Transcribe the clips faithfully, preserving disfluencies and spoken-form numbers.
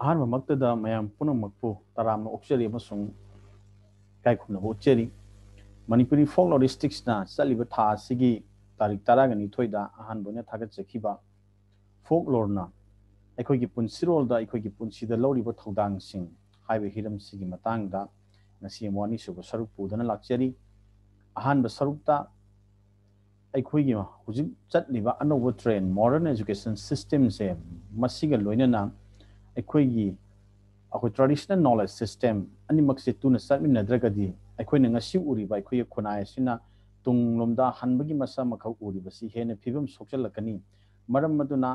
ꯑꯍꯥꯟꯕꯃꯛꯇꯗ ꯃꯌꯥꯝ ꯄꯨꯝꯅꯃꯛꯄꯨ ꯇꯔꯥꯝꯅ ꯑꯣꯛꯆꯔꯤ ꯑꯃꯁꯨꯡ ꯏꯀꯥꯏ ꯈꯨꯝꯅꯕ ꯎꯠꯆꯔꯤ꯫ ꯃꯅꯤꯄꯨꯔꯤ ꯐꯣꯛꯂꯣꯔꯤꯁꯇꯤꯛꯁꯅ ꯆꯠꯂꯤꯕ ꯊꯥ ꯑꯁꯤꯒꯤ ꯇꯥꯔꯤꯛ ꯇꯔꯥꯒ ꯅꯤꯊꯣꯏꯗ ꯑꯍꯥꯟꯕ ꯑꯣꯏꯅ ꯊꯥꯒꯠꯆꯈꯤꯕ ꯐꯣꯛꯂꯣꯔꯅ ꯑꯩꯈꯣꯏꯒꯤ ꯄꯨꯟꯁꯤꯔꯣꯜꯗ ꯑꯩꯈꯣꯏꯒꯤ ꯄꯨꯟꯁꯤꯗ ꯂꯧꯔꯤꯕ ꯊꯧꯗꯥꯡꯁꯤꯡ ꯍꯥꯏꯕ ꯍꯤꯔꯝꯁꯤꯒꯤ ꯃꯇꯥꯡꯗ ꯉꯁꯤ ꯑꯃꯨꯛ ꯑꯅꯤꯁꯨꯕ ꯁꯔꯨꯛ ꯄꯨꯗꯨꯅ ꯂꯥꯛꯆꯔꯤ꯫ ꯑꯍꯥꯟꯕ ꯁꯔꯨꯛꯇ ꯑꯩꯈꯣꯏꯒꯤ ꯍꯧꯖꯤꯛ ꯆꯠꯂꯤꯕ ꯑꯅꯧꯕ ꯇ꯭ꯔꯦꯟ, ꯃꯣꯗꯔꯟ ꯑꯦꯖꯨꯀꯦꯁꯟ ꯁꯤꯁꯇꯦꯝꯁꯦ, ꯃꯁꯤꯒ ꯂꯣꯏꯅꯅ ꯑꯩꯈꯣꯏꯒꯤ, ꯑꯩꯈꯣꯏ ꯇ꯭ꯔꯦꯗꯤꯁꯅꯦꯜ ꯅꯣꯂꯦꯖ ꯁꯤꯁꯇꯦꯝ ꯑꯅꯤꯃꯛꯁꯦ ꯇꯨꯅ ꯆꯠꯃꯤꯟꯅꯗ꯭ꯔꯒꯗꯤ ꯑꯩꯈꯣꯏꯅ ꯉꯁꯤ ꯎꯔꯤꯕ ꯑꯩꯈꯣꯏꯒꯤ ꯈꯨꯟꯅꯥꯏ ꯑꯁꯤꯅ ꯇꯨꯡꯂꯣꯝꯗ ꯍꯟꯕꯒꯤ ꯃꯁꯛ ꯑꯃꯈꯛ ꯎꯔꯤꯕꯁꯤ ꯍꯦꯟꯅ ꯐꯤꯕꯝ ꯁꯣꯛꯆꯜꯂꯛꯀꯅꯤ꯫ ꯃꯔꯝ ꯑꯗꯨꯅ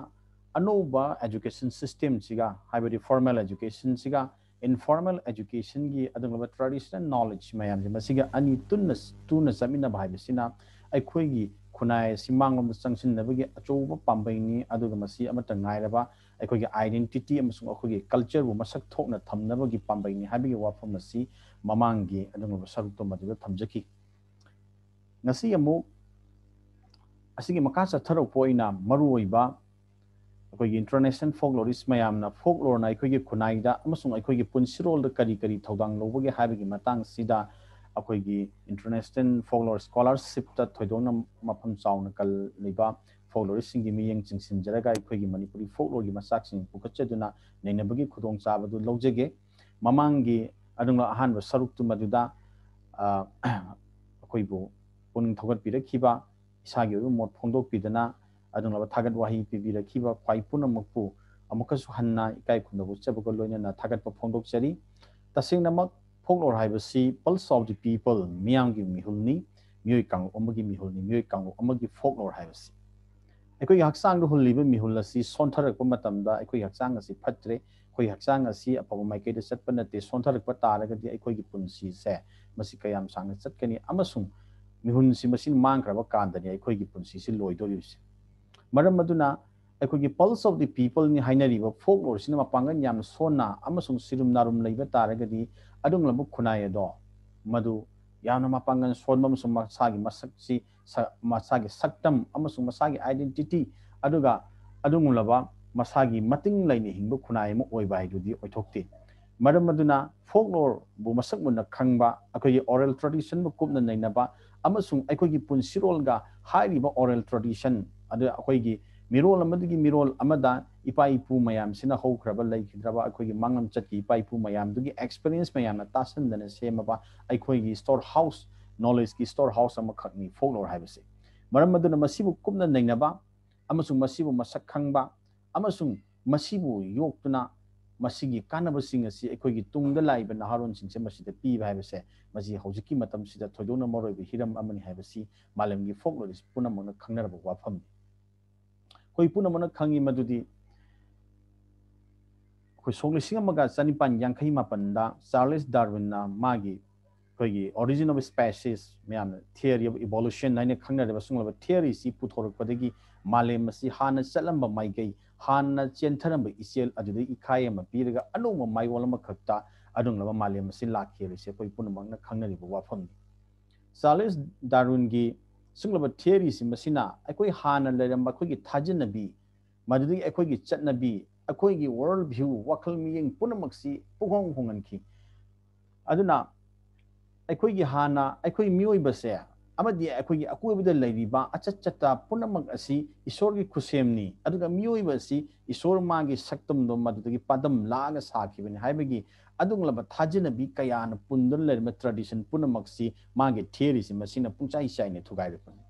ꯑꯅꯧꯕ ꯑꯦꯖꯨꯀꯦꯁꯟ ꯁꯤꯁꯇꯦꯝꯁꯤꯒ, ꯍꯥꯏꯕꯗꯤ ꯐꯣꯔꯃꯦꯜ ꯑꯦꯖꯨꯀꯦꯁꯟꯁꯤꯒ ꯏꯟꯐꯣꯔꯃꯦꯜ ꯑꯦꯖꯨꯀꯦꯁꯟꯒꯤ ꯑꯗꯨꯒꯨꯝꯂꯕ ꯇ꯭ꯔꯦꯗꯤꯁꯅꯦꯜ ꯅꯣꯂꯦꯖ ꯃꯌꯥꯝꯁꯦ, ꯃꯁꯤꯒ ꯑꯅꯤ ꯇꯨꯟꯅ, ꯇꯨꯅ ꯆꯠꯃꯤꯟꯅꯕ ꯍꯥꯏꯕꯁꯤꯅ ꯑꯩꯈꯣꯏꯒꯤ ꯈꯨꯟꯅꯥꯏ ꯑꯁꯤ ꯃꯥꯡꯂꯣꯝꯗ ꯆꯪꯁꯤꯟꯅꯕꯒꯤ ꯑꯆꯧꯕ ꯄꯥꯝꯕꯩꯅꯤ꯫ ꯑꯗꯨꯒ ꯃꯁꯤ ꯑꯃꯠꯇ ꯉꯥꯏꯔꯕ ꯑꯩꯈꯣꯏꯒꯤ ꯑꯥꯏꯗꯦꯟꯇꯤꯇꯤ ꯑꯃꯁꯨꯡ ꯑꯩꯈꯣꯏꯒꯤ ꯀꯜꯆꯔꯕꯨ ꯃꯁꯛ ꯊꯣꯛꯅ ꯊꯝꯅꯕꯒꯤ ꯄꯥꯝꯕꯩꯅꯤ ꯍꯥꯏꯕꯒꯤ ꯋꯥꯐꯝ ꯑꯁꯤ ꯃꯃꯥꯡꯒꯤ ꯑꯗꯨꯒꯨꯝꯂꯕ ꯁꯔꯨꯛꯇꯣ ꯃꯗꯨꯗ ꯊꯝꯖꯈꯤ꯫ ꯉꯁꯤ ꯑꯃꯨꯛ ꯑꯁꯤꯒꯤ ꯃꯈꯥ ꯆꯠꯊꯔꯛꯄ ꯑꯣꯏꯅ ꯃꯔꯨꯑꯣꯏꯕ ꯑꯩꯈꯣꯏꯒꯤ ꯏꯟꯇꯔꯅꯦꯁꯅꯦꯜ ꯐꯣꯛꯂꯣꯔꯤꯁ ꯃꯌꯥꯝꯅ ꯐꯣꯛꯂꯣꯔꯅ ꯑꯩꯈꯣꯏꯒꯤ ꯈꯨꯟꯅꯥꯏꯗ ꯑꯃꯁꯨꯡ ꯑꯩꯈꯣꯏꯒꯤ ꯄꯨꯟꯁꯤꯔꯣꯜꯗ ꯀꯔꯤ ꯀꯔꯤ ꯊꯧꯗꯥꯡ ꯂꯧꯕꯒꯦ ꯍꯥꯏꯕꯒꯤ ꯃꯇꯥꯡꯁꯤꯗ ꯑꯩꯈꯣꯏꯒꯤ ꯏꯟꯇꯔꯅꯦꯁꯅꯦꯜ ꯐꯣꯛꯂꯣꯔ ꯁ꯭ꯀꯣꯂꯥꯔꯁꯤꯞꯇ ꯊꯣꯏꯗꯣꯛꯅ ꯃꯐꯝ ꯆꯥꯎꯅ ꯀꯜꯂꯤꯕ ꯐꯣꯛꯂꯣꯔꯤꯁꯁꯤꯡꯒꯤ ꯃꯤꯠꯌꯦꯡ ꯆꯤꯡꯁꯤꯟꯖꯔꯒ ꯑꯩꯈꯣꯏꯒꯤ ꯃꯅꯤꯄꯨꯔꯤ ꯐꯣꯛꯂꯣꯔꯒꯤ ꯃꯆꯥꯛꯁꯤꯡ ꯄꯨꯈꯠꯆꯗꯨꯅ ꯅꯩꯅꯕꯒꯤ ꯈꯨꯗꯣꯡꯆꯥꯕꯗꯨ ꯂꯧꯖꯒꯦ꯫ ꯃꯃꯥꯡꯒꯤ ꯑꯗꯨꯒ ꯑꯍꯥꯟꯕ ꯁꯔꯨꯛꯇꯨ ꯃꯗꯨꯗ, ꯑ, ꯑꯩꯈꯣꯏꯕꯨ ꯄꯨꯛꯅꯤꯡ ꯊꯧꯒꯠꯄꯤꯔꯛꯈꯤꯕ, ꯏꯁꯥꯒꯤ ꯑꯣꯏꯕ ꯃꯣꯠ ꯐꯣꯡꯗꯣꯛꯄꯤꯗꯅ ꯑꯗꯨꯒꯨꯝꯂꯕ ꯊꯥꯒꯠ ꯋꯥꯍꯩ ꯄꯤꯕꯤꯔꯛꯈꯤꯕ ꯈ꯭ꯋꯥꯏ ꯄꯨꯝꯅꯃꯛꯄꯨ ꯑꯃꯨꯛꯀꯁꯨ ꯍꯟꯅ ꯏꯀꯥꯏ ꯈꯨꯝꯅꯕ ꯎꯠꯆꯕꯒ ꯂꯣꯏꯅꯅ ꯊꯥꯒꯠꯄ ꯐꯣꯡꯗꯣꯛꯆꯔꯤ꯫ ꯇꯁꯦꯡꯅꯃꯛ ꯐꯣꯛꯂꯣꯔ ꯍꯥꯏꯕꯁꯤ pulse of the people, ꯃꯤꯌꯥꯝꯒꯤ ꯃꯤꯍꯨꯜꯅꯤ, ꯃꯤꯑꯣꯏ ꯀꯥꯡꯂꯨꯞ ꯑꯃꯒꯤ ꯃꯤꯍꯨꯜꯅꯤ, ꯃꯤꯑꯣꯏ ꯀꯥꯡꯂꯨꯞ ꯑꯃꯒꯤ ꯐꯣꯛꯂꯣꯔ ꯍꯥꯏꯕꯁꯤ꯫ ꯑꯩꯈꯣꯏꯒꯤ ꯍꯛꯆꯥꯡꯗ ꯍꯨꯜꯂꯤꯕ ꯃꯤꯍꯨꯜ ꯑꯁꯤ ꯁꯣꯟꯊꯔꯛꯄ ꯃꯇꯝꯗ ꯑꯩꯈꯣꯏꯒꯤ ꯍꯛꯆꯥꯡ ꯑꯁꯤ ꯐꯠꯇ꯭ꯔꯦ, ꯑꯩꯈꯣꯏꯒꯤ ꯍꯛꯆꯥꯡ ꯑꯁꯤ ꯑꯐꯕ ꯃꯥꯏꯀꯩꯗ ꯆꯠꯄ ꯅꯠꯇꯦ, ꯁꯣꯟꯊꯔꯛꯄ ꯇꯥꯔꯒꯗꯤ ꯑꯩꯈꯣꯏꯒꯤ ꯄꯨꯟꯁꯤꯁꯦ ꯃꯁꯤ ꯀꯌꯥꯝ ꯁꯥꯡꯅ ꯆꯠꯀꯅꯤ ꯑꯃꯁꯨꯡ ꯃꯤꯍꯨꯟꯁꯤ ꯃꯁꯤꯅ ꯃꯥꯡꯈ꯭ꯔꯕ ꯀꯥꯟꯗꯅꯤ ꯑꯩꯈꯣꯏꯒꯤ ꯄꯨꯟꯁꯤꯁꯤ ꯂꯣꯏꯗꯣꯔꯤꯕꯁꯦ꯫ ꯃꯔꯝ ꯑꯗꯨꯅ ꯑꯩꯈꯣꯏꯒꯤ pulse of the people ꯅꯤ ꯍꯥꯏꯅꯔꯤꯕ ꯐꯣꯛꯂꯣꯔꯁꯤꯅ ꯃꯄꯥꯡꯒꯜ ꯌꯥꯝꯅ ꯁꯣꯟꯅ ꯑꯃꯁꯨꯡ ꯁꯤꯔꯨꯝ ꯅꯥꯔꯨꯝ ꯂꯩꯕ ꯇꯥꯔꯒꯗꯤ ꯑꯗꯨꯒꯨꯝꯂꯕ ꯈꯨꯟꯅꯥꯏ ꯑꯗꯣ ꯃꯗꯨ ꯌꯥꯝꯅ ꯃꯄꯥꯡꯒꯜ ꯁꯣꯟꯕ ꯑꯃꯁꯨꯡ ꯃꯁꯥꯒꯤ ꯃꯁꯛꯁꯤ ꯁ-, ꯃꯁꯥꯒꯤ ꯁꯛꯇꯝ ꯑꯃꯁꯨꯡ ꯃꯁꯥꯒꯤ identity, ꯑꯗꯨꯒ ꯑꯗꯨꯒꯨꯝꯂꯕ ꯃꯁꯥꯒꯤ ꯃꯇꯤꯡ ꯂꯩꯅ ꯍꯤꯡꯕ ꯈꯨꯟꯅꯥꯏ ꯑꯃ ꯑꯣꯏꯕ ꯍꯥꯏꯗꯨꯗꯤ ꯑꯣꯏꯊꯣꯛꯇꯦ꯫ ꯃꯔꯝ ꯑꯗꯨꯅ folklore ꯕꯨ ꯃꯁꯛ ꯃꯨꯟꯅ ꯈꯪꯕ, ꯑꯩꯈꯣꯏꯒꯤ oral tradition ꯕꯨ ꯀꯨꯞꯅ ꯅꯩꯅꯕ ꯑꯃꯁꯨꯡ ꯑꯩꯈꯣꯏꯒꯤ ꯄꯨꯟꯁꯤꯔꯣꯜꯒ ꯍꯥꯏꯔꯤꯕ oral tradition ꯑꯗꯨ ꯑꯩꯈꯣꯏꯒꯤ ꯃꯤꯔꯣꯜ ꯑꯃꯗꯒꯤ ꯃꯤꯔꯣꯜ ꯑꯃꯗ ꯏꯄꯥ ꯏꯄꯨ ꯃꯌꯥꯝꯁꯤꯅ ꯍꯧꯈ꯭ꯔꯕ ꯂꯩꯈꯤꯗ꯭ꯔꯕ ꯑꯩꯈꯣꯏꯒꯤ ꯃꯥꯡꯂꯝꯆꯠꯀꯤ ꯏꯄꯥ ꯏꯄꯨ ꯃꯌꯥꯝꯗꯨꯒꯤ experience ꯃꯌꯥꯝꯅ ꯇꯥꯁꯟꯗꯅ ꯁꯦꯝꯃꯕ ꯑꯩꯈꯣꯏꯒꯤ store house, knowledge ꯀꯤ store house ꯑꯃꯈꯛꯅꯤ folklore ꯍꯥꯏꯕꯁꯦ꯫ ꯃꯔꯝ ꯑꯗꯨꯅ ꯃꯁꯤꯕꯨ ꯀꯨꯞꯅ ꯅꯩꯅꯕ ꯑꯃꯁꯨꯡ ꯃꯁꯤꯕꯨ ꯃꯁꯛ ꯈꯪꯕ ꯑꯃꯁꯨꯡ ꯃꯁꯤꯕꯨ ꯌꯣꯛꯇꯨꯅ ꯃꯁꯤꯒꯤ ꯀꯥꯟꯅꯕꯁꯤꯡ ꯑꯁꯤ ꯑꯩꯈꯣꯏꯒꯤ ꯇꯨꯡꯗ ꯂꯥꯛꯏꯕ ꯅꯍꯥꯔꯣꯟꯁꯤꯡꯁꯦ ꯃꯁꯤꯗ ꯄꯤꯕ ꯍꯥꯏꯕꯁꯦ, ꯃꯁꯤ ꯍꯧꯖꯤꯛꯀꯤ ꯃꯇꯝꯁꯤꯗ ꯊꯣꯏꯗꯣꯛꯅ ꯃꯔꯨꯑꯣꯏꯕ ꯍꯤꯔꯝ ꯑꯃꯅꯤ ꯍꯥꯏꯕꯁꯤ ꯃꯥꯂꯦꯝꯒꯤ folklorist ꯄꯨꯝꯅꯃꯛꯅ ꯈꯪꯅꯔꯕ ꯋꯥꯐꯝꯅꯤ꯫ ꯑꯩꯈꯣꯏ ꯄꯨꯝꯅꯃꯛꯅ ꯈꯪꯉꯤ ꯃꯗꯨꯗꯤ ꯑꯩꯈꯣꯏ ꯁꯣꯛ ꯂꯤꯁꯤꯡ ꯑꯃꯒ ꯆꯅꯤꯄꯥꯟ ꯌꯥꯡꯈꯩ ꯃꯥꯄꯟꯗ ꯆꯥꯔꯂꯤꯁ ꯗꯥꯔꯋꯤꯟꯅ ꯃꯥꯒꯤ ꯑꯩꯈꯣꯏꯒꯤ origin of species ꯃꯌꯥꯝꯅ theory of evolution ꯍꯥꯏꯅ ꯈꯪꯅꯔꯤꯕ ꯁꯤꯒꯨꯝꯂꯕ theory ꯁꯤ ꯄꯨꯊꯣꯔꯛꯄꯗꯒꯤ ꯃꯥꯂꯦꯝ ꯑꯁꯤ ꯍꯥꯟꯅ ꯆꯠꯂꯝꯕ ꯃꯥꯏꯀꯩ, ꯍꯥꯟꯅ ꯆꯦꯟꯊꯔꯝꯕ ꯏꯆꯦꯜ ꯑꯗꯨꯗꯒꯤ ꯏꯈꯥꯏ ꯑꯃ ꯄꯤꯔꯒ ꯑꯅꯧꯕ ꯃꯥꯏꯑꯣꯟ ꯑꯃꯈꯛꯇ ꯑꯗꯨꯒꯨꯝꯂꯕ ꯃꯥꯂꯦꯝ ꯑꯁꯤ ꯂꯥꯛꯈꯤ ꯍꯥꯏꯕꯁꯤ ꯑꯩꯈꯣꯏ ꯄꯨꯝꯅꯃꯛꯅ ꯈꯪꯅꯔꯤꯕ ꯋꯥꯐꯝꯅꯤ꯫ ꯆꯥꯔꯂꯤꯁ ꯗꯥꯔꯋꯤꯟꯒꯤ ꯁꯤꯒꯨꯝꯂꯕ theory ꯁꯤ ꯃꯁꯤꯅ ꯑꯩꯈꯣꯏ ꯍꯥꯟꯅ ꯂꯩꯔꯝꯕ ꯑꯩꯈꯣꯏꯒꯤ ꯊꯥꯖꯅꯕꯤ, ꯃꯗꯨꯗꯒꯤ ꯑꯩꯈꯣꯏꯒꯤ ꯆꯠꯅꯕꯤ, ꯑꯩꯈꯣꯏꯒꯤ world view, ꯋꯥꯈꯜ ꯃꯤꯠꯌꯦꯡ ꯄꯨꯝꯅꯃꯛꯁꯤ ꯄꯨꯡꯍꯣꯡ ꯍꯣꯡꯍꯟꯈꯤ꯫ ꯑꯗꯨꯅ ꯑꯩꯈꯣꯏꯒꯤ ꯍꯥꯟꯅ ꯑꯩꯈꯣꯏ ꯃꯤꯑꯣꯏꯕꯁꯦ ꯑꯃꯗꯤ ꯑꯩꯈꯣꯏꯒꯤ ꯑꯀꯣꯏꯕꯗ ꯂꯩꯔꯤꯕ ꯑꯆꯠ ꯆꯠꯇ ꯄꯨꯝꯅꯃꯛ ꯑꯁꯤ ꯏꯁꯣꯔꯒꯤ ꯈꯨꯠꯁꯦꯝꯅꯤ, ꯑꯗꯨꯒ ꯃꯤꯑꯣꯏꯕ ꯑꯁꯤ ꯏꯁꯣꯔ ꯃꯥꯒꯤ ꯁꯛꯇꯝꯗꯣ ꯃꯗꯨꯗꯒꯤ ꯄꯥꯗꯝ ꯂꯥꯛꯑꯒ ꯁꯥꯈꯤꯕꯅꯤ ꯍꯥꯏꯕꯒꯤ ꯑꯗꯨꯒꯨꯝꯂꯕ ꯊꯥꯖꯅꯕꯤ ꯀꯌꯥꯅ ꯄꯨꯟꯗꯨꯅ ꯂꯩꯔꯝꯕ tradition ꯄꯨꯝꯅꯃꯛꯁꯤ ꯃꯥꯒꯤ theory ꯁꯤ ꯃꯁꯤꯅ ꯄꯨꯡꯆꯥꯏ ꯆꯥꯏꯅ ꯊꯨꯒꯥꯏꯔꯛꯄꯅꯤ꯫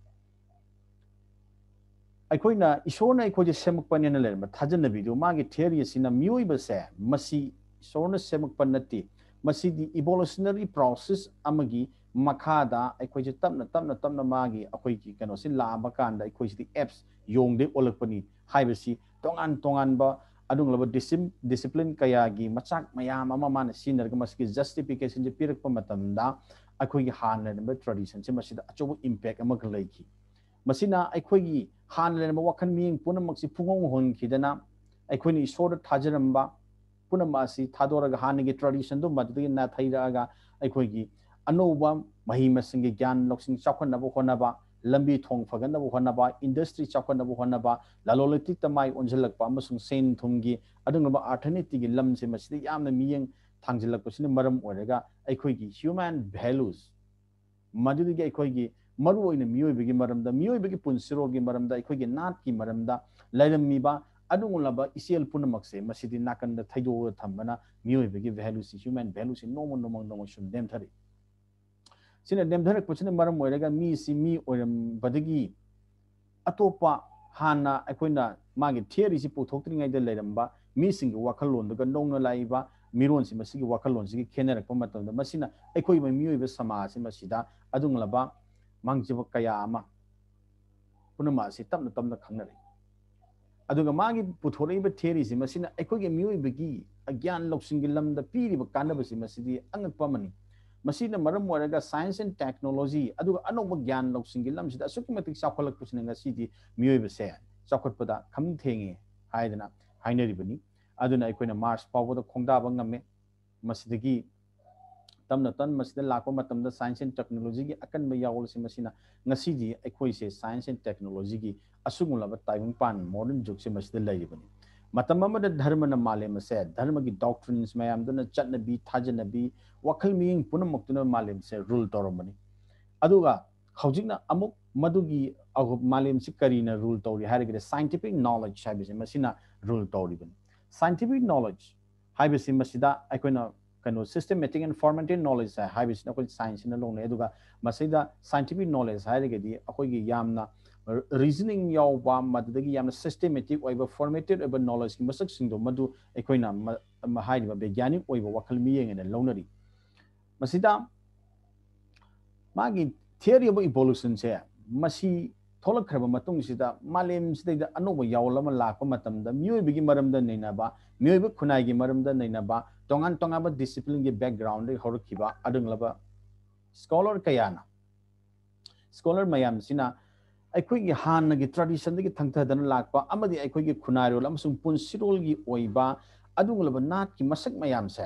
ꯑꯩꯈꯣꯏꯅ ꯏꯁꯣꯔꯅ ꯑꯩꯈꯣꯏꯁꯦ ꯁꯦꯝꯃꯛꯄꯅꯦꯅ ꯂꯩꯔꯝꯕ ꯊꯥꯖꯅꯕꯤꯗꯨ ꯃꯥꯒꯤ theory ꯑꯁꯤꯅ ꯃꯤꯑꯣꯏꯕꯁꯦ ꯃꯁꯤ ꯏꯁꯣꯔꯅ ꯁꯦꯝꯃꯛꯄ ꯅꯠꯇꯦ, ꯃꯁꯤꯗꯤ evolutionary process ꯑꯃꯒꯤ ꯃꯈꯥꯗ ꯑꯩꯈꯣꯏꯁꯦ ꯇꯞꯅ ꯇꯞꯅ ꯇꯞꯅ ꯃꯥꯒꯤ ꯑꯩꯈꯣꯏꯒꯤ ꯀꯩꯅꯣꯁꯤ ꯂꯥꯛꯑꯕ ꯀꯥꯟꯗ ꯑꯩꯈꯣꯏꯁꯤꯗꯤ apes, ꯌꯣꯡꯗꯩ ꯑꯣꯜꯂꯛꯄꯅꯤ ꯍꯥꯏꯕꯁꯤ ꯇꯣꯉꯥꯟ ꯇꯣꯉꯥꯟꯕ ꯑꯗꯨꯒꯨꯝꯂꯕ discipline ꯀꯌꯥꯒꯤ ꯃꯆꯥꯛ ꯃꯌꯥꯝ ꯑꯃ ꯃꯥꯅ ꯁꯤꯖꯤꯟꯅꯔꯒ ꯃꯁꯤꯒꯤ justification ꯁꯦ ꯄꯤꯔꯛꯄ ꯃꯇꯝꯗ ꯑꯩꯈꯣꯏꯒꯤ ꯍꯥꯟꯅ ꯂꯩꯔꯝꯕ tradition ꯁꯦ ꯃꯁꯤꯗ ꯑꯆꯧꯕ impact ꯑꯃꯈꯛ ꯂꯩꯈꯤ꯫ ꯃꯁꯤꯅ ꯑꯩꯈꯣꯏꯒꯤ ꯍꯥꯟꯅ ꯂꯩꯔꯝꯕ ꯋꯥꯈꯜ ꯃꯤꯠꯌꯦꯡ ꯄꯨꯝꯅꯃꯛꯁꯤ ꯄꯨꯡꯍꯣꯡ ꯍꯣꯡꯈꯤꯗꯅ ꯑꯩꯈꯣꯏꯅ ꯏꯁꯣꯔꯗ ꯊꯥꯖꯔꯝꯕ ꯄꯨꯝꯅꯃꯛ ꯑꯁꯤ ꯊꯥꯗꯣꯔꯒ ꯍꯥꯟꯅꯒꯤ tradition ꯗꯨ ꯃꯗꯨꯗꯒꯤ ꯅꯥꯊꯩꯔꯛꯑꯒ ꯑꯩꯈꯣꯏꯒꯤ ꯑꯅꯧꯕ ꯃꯍꯩ ꯃꯁꯤꯡꯒꯤ ꯒ꯭ꯌꯥꯟ ꯂꯧꯁꯤꯡ ꯆꯥꯎꯈꯠꯅꯕ ꯍꯣꯠꯅꯕ, ꯂꯝꯕꯤ ꯊꯣꯡ ꯐꯒꯠꯅꯕ ꯍꯣꯠꯅꯕ, ꯏꯟꯗꯁꯇ꯭ꯔꯤ ꯆꯥꯎꯈꯠꯅꯕ ꯍꯣꯠꯅꯕ, ꯂꯂꯣꯟ ꯏꯇꯤꯛꯇ ꯃꯥꯏ ꯑꯣꯟꯁꯤꯜꯂꯛꯄ ꯑꯃꯁꯨꯡ ꯁꯦꯟ ꯊꯨꯝꯒꯤ ꯑꯗꯨꯒꯨꯝꯂꯕ ꯑꯥꯔꯊꯅꯤꯇꯤꯒꯤ ꯂꯝꯁꯦ ꯃꯁꯤꯗ ꯌꯥꯝꯅ ꯃꯤꯠꯌꯦꯡ ꯊꯥꯡꯖꯤꯜꯂꯛꯄꯁꯤꯅ ꯃꯔꯝ ꯑꯣꯏꯔꯒ ꯑꯩꯈꯣꯏꯒꯤ human values, ꯃꯗꯨꯗꯒꯤ ꯑꯩꯈꯣꯏꯒꯤ ꯃꯔꯨꯑꯣꯏꯅ ꯃꯤꯑꯣꯏꯕꯒꯤ ꯃꯔꯝꯗ, ꯃꯤꯑꯣꯏꯕꯒꯤ ꯄꯨꯟꯁꯤꯔꯣꯜꯒꯤ ꯃꯔꯝꯗ, ꯑꯩꯈꯣꯏꯒꯤ ꯅꯥꯠꯀꯤ ꯃꯔꯝꯗ ꯂꯩꯔꯝꯃꯤꯕ ꯑꯗꯨꯒꯨꯝꯂꯕ ꯏꯆꯦꯜ ꯄꯨꯝꯅꯃꯛꯁꯦ ꯃꯁꯤꯗꯤ ꯅꯥꯀꯟꯗ ꯊꯩꯗꯣꯛꯑꯒ ꯊꯝꯕꯅ ꯃꯤꯑꯣꯏꯕꯒꯤ valueꯁꯤ, human valueꯁꯤ ꯅꯣꯡꯃ ꯅꯣꯡꯃ ꯅꯣꯡꯃ ꯁꯨꯝ ꯅꯦꯝꯊꯔꯛꯏ꯫ ꯁꯤꯅ ꯅꯦꯝꯊꯔꯛꯄꯁꯤꯅ ꯃꯔꯝ ꯑꯣꯏꯔꯒ ꯃꯤꯁꯤ ꯃꯤ ꯑꯣꯏꯔꯝꯕꯗꯒꯤ ꯑꯇꯣꯞꯄ ꯍꯥꯟꯅ ꯑꯩꯈꯣꯏꯅ ꯃꯥꯒꯤ theoryꯁꯤ ꯄꯨꯊꯣꯛꯇ꯭ꯔꯤꯉꯩꯗ ꯂꯩꯔꯝꯕ ꯃꯤꯁꯤꯡꯒꯤ ꯋꯥꯈꯜꯂꯣꯟꯗꯨꯒ ꯅꯧꯅ ꯂꯥꯛꯏꯕ ꯃꯤꯔꯣꯟꯁꯤ ꯃꯁꯤꯒꯤ ꯋꯥꯈꯜꯂꯣꯟꯁꯤꯒꯤ ꯈꯦꯠꯅꯔꯛꯄ ꯃꯇꯝꯗ ꯃꯁꯤꯅ ꯑꯩꯈꯣꯏ ꯃꯤꯑꯣꯏꯕ ꯁꯃꯥꯖꯁꯤ ꯃꯁꯤꯗ ꯑꯗꯨꯒꯨꯝꯂꯕ ꯃꯥꯡꯖꯕ ꯀꯌꯥ ꯑꯃ ꯄꯨꯝꯅꯃꯛ ꯑꯁꯤ ꯇꯞꯅ ꯇꯞꯅ ꯈꯪꯅꯔꯛꯏ꯫ ꯑꯗꯨꯒ ꯃꯥꯒꯤ ꯄꯨꯊꯣꯔꯛꯏꯕ theoryꯁꯤ ꯃꯁꯤꯅ ꯑꯩꯈꯣꯏꯒꯤ ꯃꯤꯑꯣꯏꯕꯒꯤ ꯒ꯭ꯌꯥꯟ ꯂꯧꯁꯤꯡꯒꯤ ꯂꯝꯗ ꯄꯤꯔꯤꯕ ꯀꯥꯟꯅꯕꯁꯤ ꯃꯁꯤꯗꯤ ꯑꯉꯛꯄ ꯑꯃꯅꯤ꯫ ꯃꯁꯤꯅ ꯃꯔꯝ ꯑꯣꯏꯔꯒ science and technology ꯑꯗꯨꯒ ꯑꯅꯧꯕ ꯒ꯭ꯌꯥꯟ ꯂꯧꯁꯤꯡꯒꯤ ꯂꯝꯁꯤꯗ ꯑꯁꯨꯛꯀꯤ ꯃꯇꯤꯛ ꯆꯥꯎꯈꯠꯂꯛꯄꯁꯤꯅ ꯉꯁꯤꯗꯤ ꯃꯤꯑꯣꯏꯕꯁꯦ ꯆꯥꯎꯈꯠꯄꯗ ꯈꯝ ꯊꯦꯡꯉꯦ ꯍꯥꯏꯗꯅ ꯍꯥꯏꯅꯔꯤꯕꯅꯤ꯫ ꯑꯗꯨꯅ ꯑꯩꯈꯣꯏꯅ Mars ꯐꯥꯎꯕꯗ ꯈꯣꯡꯗꯥꯕ ꯉꯝꯃꯦ꯫ ꯃꯁꯤꯗꯒꯤ ꯇꯞꯅ ꯇꯞꯅ ꯃꯁꯤꯗ ꯂꯥꯛꯄ ꯃꯇꯝꯗ science and technologyꯒꯤ ꯑꯀꯟꯕ ꯌꯥꯋꯣꯜꯁꯦ ꯃꯁꯤꯅ ꯉꯁꯤꯗꯤ ꯑꯩꯈꯣꯏꯁꯦ science and technologyꯒꯤ ꯑꯁꯤꯒꯨꯝꯂꯕ ꯇꯥꯏꯕꯪꯄꯥꯟ modern ꯖꯨꯒꯁꯦ ꯃꯁꯤꯗ ꯂꯩꯔꯤꯕꯅꯤ꯫ ꯃꯇꯝ ꯑꯃꯗ ꯙꯔꯃꯅ ꯃꯥꯂꯦꯝ ꯑꯁꯦ, ꯙꯔꯃꯒꯤ doctrines ꯃꯌꯥꯝꯗꯨꯅ, ꯆꯠꯅꯕꯤ, ꯊꯥꯖꯅꯕꯤ, ꯋꯥꯈꯜ ꯃꯤꯠꯌꯦꯡ ꯄꯨꯝꯅꯃꯛꯇꯨꯅ ꯃꯥꯂꯦꯝꯁꯦ rule ꯇꯧꯔꯝꯕꯅꯤ꯫ ꯑꯗꯨꯒ ꯍꯧꯖꯤꯛꯅ ꯑꯃꯨꯛ ꯃꯗꯨꯒꯤ ꯑꯍꯨ-, ꯃꯥꯂꯦꯝꯁꯤ ꯀꯔꯤꯅ rule ꯇꯧꯔꯤ ꯍꯥꯏꯔꯒꯗꯤ scientific knowledge ꯍꯥꯏꯕꯁꯦ ꯃꯁꯤꯅ rule ꯇꯧꯔꯤꯕꯅꯤ꯫ Scientific knowledge ꯍꯥꯏꯕꯁꯤ ꯃꯁꯤꯗ ꯑꯩꯈꯣꯏꯅ ꯀꯩꯅꯣ systematic and formative knowledge ꯍꯥꯏꯕꯁꯤꯅ ꯑꯩꯈꯣꯏ scienceꯅ ꯂꯧꯅꯩ꯫ ꯑꯗꯨꯒ ꯃꯁꯤꯗ scientific knowledge ꯍꯥꯏꯔꯒꯗꯤ ꯑꯩꯈꯣꯏꯒꯤ ꯌꯥꯝꯅ reasoning ꯌꯥꯎꯕ, ꯃꯗꯨꯗꯒꯤ ꯌꯥꯝꯅ systematic ꯑꯣꯏꯕ, formative ꯑꯣꯏꯕ knowledgeꯀꯤ ꯃꯁꯛꯁꯤꯡꯗꯣ ꯃꯗꯨ ꯑꯩꯈꯣꯏꯅ ꯃ-, ꯃ-, ꯍꯥꯏꯔꯤꯕ ꯕꯩꯒ꯭ꯌꯥꯅꯤꯛ ꯑꯣꯏꯕ ꯋꯥꯈꯜ ꯃꯤꯠꯌꯦꯡ ꯑꯅ ꯂꯧꯅꯔꯤ꯫ ꯃꯁꯤꯗ ꯃꯥꯒꯤ theory of evolutionꯁꯦ ꯃꯁꯤ ꯊꯣꯛꯂꯛꯈ꯭ꯔꯕ ꯃꯇꯨꯡꯁꯤꯗ ꯃꯥꯂꯦꯝꯁꯤꯗꯩꯗ ꯑꯅꯧꯕ ꯌꯥꯋꯣꯜ ꯑꯃ ꯂꯥꯛꯄ ꯃꯇꯝꯗ ꯃꯤꯑꯣꯏꯕꯒꯤ ꯃꯔꯝꯗ ꯅꯩꯅꯕ, ꯃꯤꯑꯣꯏꯕ ꯈꯨꯟꯅꯥꯏꯒꯤ ꯃꯔꯝꯗ ꯅꯩꯅꯕ, ꯇꯣꯉꯥꯟ ꯇꯣꯉꯥꯟꯕ disciplineꯒꯤ backgroundꯗꯒꯤ ꯍꯧꯔꯛꯈꯤꯕ ꯑꯗꯨꯒꯨꯝꯂꯕ scholar ꯀꯌꯥꯅ, scholar ꯃꯌꯥꯝꯁꯤꯅ ꯑꯩꯈꯣꯏꯒꯤ ꯍꯥꯟꯅꯒꯤ traditionꯗꯒꯤ ꯊꯪꯊꯗꯅ ꯂꯥꯛꯄ ꯑꯃꯗꯤ ꯑꯩꯈꯣꯏꯒꯤ ꯈꯨꯟꯅꯥꯏꯔꯣꯜ ꯑꯃꯁꯨꯡ ꯄꯨꯟꯁꯤꯔꯣꯜꯒꯤ ꯑꯣꯏꯕ ꯑꯗꯨꯒꯨꯝꯂꯕ ꯅꯥꯠꯀꯤ ꯃꯁꯛ ꯃꯌꯥꯝꯁꯦ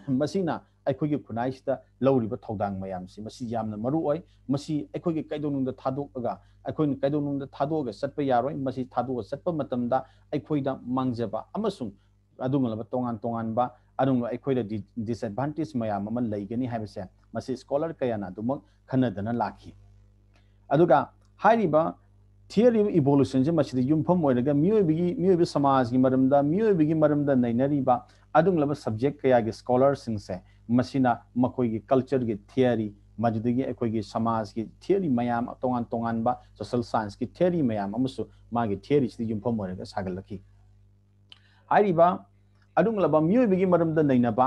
ꯃꯁꯤꯅ ꯑꯩꯈꯣꯏꯒꯤ ꯈꯨꯟꯅꯥꯏꯁꯤꯗ ꯂꯧꯔꯤꯕ ꯊꯧꯗꯥꯡ ꯃꯌꯥꯝꯁꯤ, ꯃꯁꯤ ꯌꯥꯝꯅ ꯃꯔꯨ ꯑꯣꯏ꯫ ꯃꯁꯤ ꯑꯩꯈꯣꯏꯒꯤ ꯀꯩꯗꯧꯅꯨꯡꯗ ꯊꯥꯗꯣꯛꯑꯒ, ꯑꯩꯈꯣꯏꯅ ꯀꯩꯗꯧꯅꯨꯡꯗ ꯊꯥꯗꯣꯛꯑꯒ ꯆꯠꯄ ꯌꯥꯔꯣꯏ꯫ ꯃꯁꯤ ꯊꯥꯗꯣꯛꯑ ꯆꯠꯄ ꯃꯇꯝꯗ ꯑꯩꯈꯣꯏꯗ ꯃꯥꯡꯖꯕ ꯑꯃꯁꯨꯡ ꯑꯗꯨꯒꯨꯝꯂꯕ ꯇꯣꯉꯥꯟ ꯇꯣꯉꯥꯟꯕ ꯑꯗꯨꯒꯨꯝꯂꯕ ꯑꯩꯈꯣꯏꯗ ꯗꯤ-, disadvantage ꯃꯌꯥꯝ ꯑꯃ ꯂꯩꯒꯅꯤ ꯍꯥꯏꯕꯁꯦ ꯃꯁꯤ scholar ꯀꯌꯥꯅ ꯑꯗꯨꯃꯛ ꯈꯟꯅꯗꯅ ꯂꯥꯛꯈꯤ꯫ ꯑꯗꯨꯒ ꯍꯥꯏꯔꯤꯕ theory of evolutionꯁꯦ ꯃꯁꯤꯗ ꯌꯨꯝꯐꯝ ꯑꯣꯏꯔꯒ ꯃꯤꯑꯣꯏꯕꯒꯤ, ꯃꯤꯑꯣꯏꯕ ꯁꯃꯥꯖꯒꯤ ꯃꯔꯝꯗ, ꯃꯤꯑꯣꯏꯕꯒꯤ ꯃꯔꯝꯗ ꯅꯩꯅꯔꯤꯕ ꯑꯗꯨꯒꯨꯝꯂꯕ subject ꯀꯌꯥꯒꯤ scholarꯁꯤꯡꯁꯦ ꯃꯁꯤꯅ ꯃꯈꯣꯏꯒꯤ cultureꯒꯤ theory, ꯃꯗꯨꯗꯒꯤ ꯑꯩꯈꯣꯏꯒꯤ ꯁꯃꯥꯖꯒꯤ theory ꯃꯌꯥꯝ, ꯇꯣꯉꯥꯟ ꯇꯣꯉꯥꯟꯕ social scienceꯀꯤ theory ꯃꯌꯥꯝ ꯑꯃꯁꯨ ꯃꯥꯒꯤ theoryꯁꯤꯗ ꯌꯨꯝꯐꯝ ꯑꯣꯏꯔꯒ ꯁꯥꯒꯠꯂꯛꯈꯤ꯫ ꯍꯥꯏꯔꯤꯕ ꯑꯗꯨꯒꯨꯝꯂꯕ ꯃꯤꯑꯣꯏꯕꯒꯤ ꯃꯔꯝꯗ ꯅꯩꯅꯕ,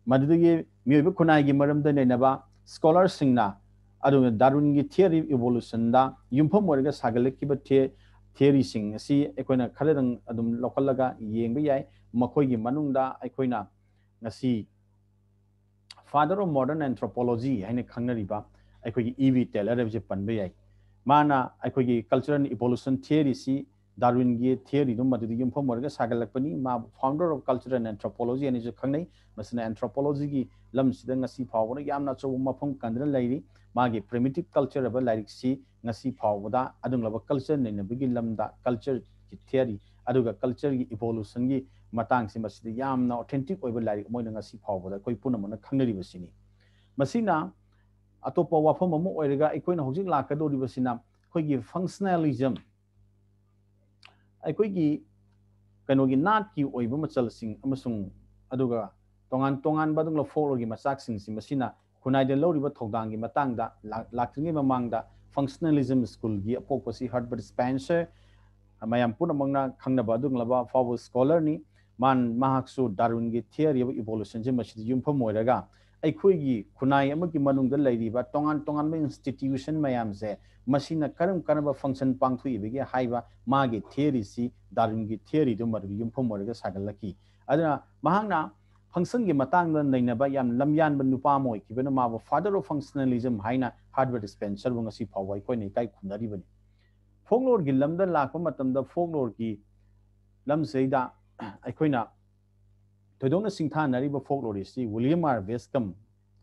ꯃꯗꯨꯗꯒꯤ ꯃꯤꯑꯣꯏꯕ ꯈꯨꯟꯅꯥꯏꯒꯤ ꯃꯔꯝꯗ ꯅꯩꯅꯕ scholarꯁꯤꯡꯅ, ꯑꯗꯨꯒ ꯗꯥꯔꯋꯤꯟꯒꯤ theory of evolutionꯗ ꯌꯨꯝꯐꯝ ꯑꯣꯏꯔꯒ ꯁꯥꯒꯠꯂꯛꯈꯤꯕ the-, theoryꯁꯤꯡ ꯑꯁꯤ ꯑꯩꯈꯣꯏꯅ ꯈꯔꯗꯪ ꯑꯗꯨꯝ ꯂꯧꯈꯠꯂꯒ ꯌꯦꯡꯕ ꯌꯥꯏ꯫ ꯃꯈꯣꯏꯒꯤ ꯃꯅꯨꯡꯗ ꯑꯩꯈꯣꯏꯅ ꯉꯁꯤ father of modern anthropology ꯍꯥꯏꯅ ꯈꯪꯅꯔꯤꯕ ꯑꯩꯈꯣꯏꯒꯤ E V Taylor ꯍꯥꯏꯕꯁꯦ ꯄꯟꯕ ꯌꯥꯏ꯫ ꯃꯥꯅ ꯑꯩꯈꯣꯏꯒꯤ cultural evolution theoryꯁꯤ ꯗꯥꯔꯋꯤꯟꯒꯤ theoryꯗꯨ ꯃꯗꯨꯗ ꯌꯨꯝꯐꯝ ꯑꯣꯏꯔꯒ ꯁꯥꯒꯠꯂꯛꯄꯅꯤ꯫ ꯃꯥꯕꯨ founder of cultural anthropology ꯍꯥꯏꯅꯁꯨ ꯈꯪꯅꯩ꯫ ꯃꯁꯤꯅ anthropologyꯒꯤ ꯂꯝꯁꯤꯗ ꯉꯁꯤ ꯐꯥꯎꯕꯗ ꯌꯥꯝꯅ ꯑꯆꯧꯕ ꯃꯐꯝ ꯀꯟꯗꯨꯅ ꯂꯩꯔꯤ꯫ ꯃꯥꯒꯤ Primitive Culture ꯍꯥꯏꯕ ꯂꯥꯏꯔꯤꯛꯁꯤ ꯉꯁꯤ ꯐꯥꯎꯕꯗ ꯑꯗꯨꯒꯨꯝꯂꯕ culture ꯅꯩꯅꯕꯒꯤ ꯂꯝꯗ cultureꯒꯤ theory ꯑꯗꯨꯒ cultureꯒꯤ evolutionꯒꯤ ꯃꯇꯥꯡꯁꯤ ꯃꯁꯤꯗ ꯌꯥꯝꯅ authentic ꯑꯣꯏꯕ ꯂꯥꯏꯔꯤꯛ ꯑꯃ ꯑꯣꯏꯅ ꯉꯁꯤ ꯐꯥꯎꯕꯗ ꯑꯩꯈꯣꯏ ꯄꯨꯝꯅꯃꯛꯅ ꯈꯪꯅꯔꯤꯕꯁꯤꯅꯤ꯫ ꯃꯁꯤꯅ ꯑꯇꯣꯞꯄ ꯋꯥꯐꯝ ꯑꯃ ꯑꯣꯏꯔꯒ ꯑꯩꯈꯣꯏꯅ ꯍꯧꯖꯤꯛ ꯂꯥꯛꯀꯗꯧꯔꯤꯕꯁꯤꯅ ꯑꯩꯈꯣꯏꯒꯤ functionalism, ꯑꯩꯈꯣꯏꯒꯤ ꯀꯩꯅꯣꯒꯤ ꯅꯥꯠꯀꯤ ꯑꯣꯏꯕ ꯃꯆꯜꯁꯤꯡ ꯑꯃꯁꯨꯡ ꯑꯗꯨꯒ ꯇꯣꯉꯥꯟ ꯇꯣꯉꯥꯟꯕ ꯑꯗꯨꯒꯨꯝꯂꯕ folkloreꯒꯤ ꯃꯆꯥꯛꯁꯤꯡꯁꯤ ꯃꯁꯤꯅ ꯈꯨꯟꯅꯥꯏꯗ ꯂꯧꯔꯤꯕ ꯊꯧꯗꯥꯡꯒꯤ ꯃꯇꯥꯡꯗ ꯂꯥꯛ-, ꯂꯥꯛꯇ꯭ꯔꯤꯉꯩ ꯃꯃꯥꯡꯗ functionalism schoolꯒꯤ ꯑꯄꯣꯛꯄꯁꯤ Herbert Spencer, ꯃꯌꯥꯝ ꯄꯨꯝꯅꯃꯛꯅ ꯈꯪꯅꯕ ꯑꯗꯨꯒꯨꯝꯂꯕ ꯑꯐꯥꯎꯕ scholarꯅꯤ꯫ ꯃꯥꯟ-, ꯃꯍꯥꯛꯁꯨ ꯗꯥꯔꯋꯤꯟꯒꯤ theory of evolutionꯁꯦ ꯃꯁꯤꯗ ꯌꯨꯝꯐꯝ ꯑꯣꯏꯔꯒ ꯑꯩꯈꯣꯏꯒꯤ ꯈꯨꯟꯅꯥꯏ ꯑꯃꯒꯤ ꯃꯅꯨꯡꯗ ꯂꯩꯔꯤꯕ ꯇꯣꯉꯥꯟ ꯇꯣꯉꯥꯟꯕ institution ꯃꯌꯥꯝꯁꯦ ꯃꯁꯤꯅ ꯀꯔꯝ ꯀꯔꯝꯕ function ꯄꯥꯡꯊꯣꯛꯏꯕꯒꯦ ꯍꯥꯏꯕ ꯃꯥꯒꯤ theoryꯁꯤ ꯗꯥꯔꯋꯤꯟꯒꯤ theoryꯗꯨ ꯃꯗꯨꯒꯤ ꯌꯨꯝꯐꯝ ꯑꯣꯏꯔꯒ ꯁꯥꯒꯠꯂꯛꯈꯤ꯫ ꯑꯗꯨꯅ ꯃꯍꯥꯛꯅ functionꯒꯤ ꯃꯇꯥꯡꯗ ꯅꯩꯅꯕ ꯌꯥꯝ ꯂꯝꯌꯥꯟꯕ ꯅꯨꯄꯥ ꯑꯃ ꯑꯣꯏꯈꯤꯕꯅ ꯃꯥꯕꯨ father of functionalism ꯍꯥꯏꯅ Herbert Spencerꯕꯨ ꯉꯁꯤ ꯐꯥꯎꯕ ꯑꯩꯈꯣꯏꯅ ꯏꯀꯥꯏ ꯈꯨꯝꯅꯔꯤꯕꯅꯤ꯫ Folkloreꯒꯤ ꯂꯝꯗ ꯂꯥꯛꯄ ꯃꯇꯝꯗ folkloreꯒꯤ ꯂꯝꯁꯤꯗꯩꯗ ꯑꯩꯈꯣꯏꯅ ꯊꯣꯏꯗꯣꯛꯅ ꯁꯤꯡꯊꯥꯅꯔꯤꯕ folkloristꯁꯤ William R. Bascom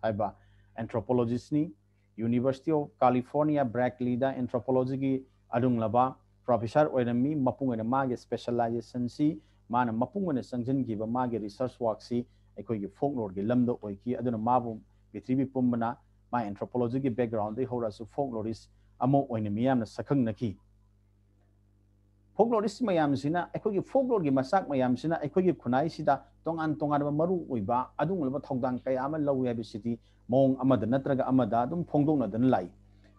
ꯍꯥꯏꯕ anthropologistꯅꯤ꯫ University of California Berkeleyꯗ anthropologyꯒꯤ ꯑꯗꯨꯒꯨꯝꯂꯕ professor ꯑꯣꯏꯔꯝꯃꯤ꯫ ꯃꯄꯨꯡ ꯑꯣꯏꯅ ꯃꯥꯒꯤ specializationꯁꯤ, ꯃꯥꯅ ꯃꯄꯨꯡ ꯑꯣꯏꯅ ꯆꯪꯁꯤꯟꯈꯤꯕ ꯃꯥꯒꯤ research workꯁꯤ ꯑꯩꯈꯣꯏꯒꯤ folkloreꯒꯤ ꯂꯝꯗ ꯑꯣꯏꯈꯤ꯫ ꯑꯗꯨꯅ ꯃꯥꯕꯨ ꯄ꯭ꯔꯤꯊꯤꯕꯤ ꯄꯨꯝꯕꯅ ꯃꯥ anthropologyꯒꯤ backgroundꯗꯒꯤ ꯍꯧꯔꯛꯑꯁꯨ folklorist ꯑꯃ ꯑꯣꯏꯅ ꯃꯤꯌꯥꯝꯅ ꯁꯛꯈꯪꯅꯈꯤ꯫ Folklorist ꯃꯌꯥꯝꯁꯤꯅ, ꯑꯩꯈꯣꯏꯒꯤ folkloreꯒꯤ ꯃꯆꯥꯛ ꯃꯌꯥꯝꯁꯤꯅ ꯑꯩꯈꯣꯏꯒꯤ ꯈꯨꯟꯅꯥꯏꯁꯤꯗ ꯇꯣꯉꯥꯟ ꯇꯣꯉꯥꯟꯕ ꯃꯔꯨ ꯑꯣꯏꯕ ꯑꯗꯨꯒꯨꯝꯂꯕ ꯊꯧꯗꯥꯡ ꯀꯌꯥ ꯑꯃ ꯂꯧꯏ ꯍꯥꯏꯕꯁꯤꯗꯤ ꯃꯑꯣꯡ ꯑꯃꯗ ꯅꯠꯇ꯭ꯔꯒ ꯑꯃꯗ ꯑꯗꯨꯝ ꯐꯣꯡꯗꯣꯛꯅꯗꯨꯅ ꯂꯥꯛꯏ꯫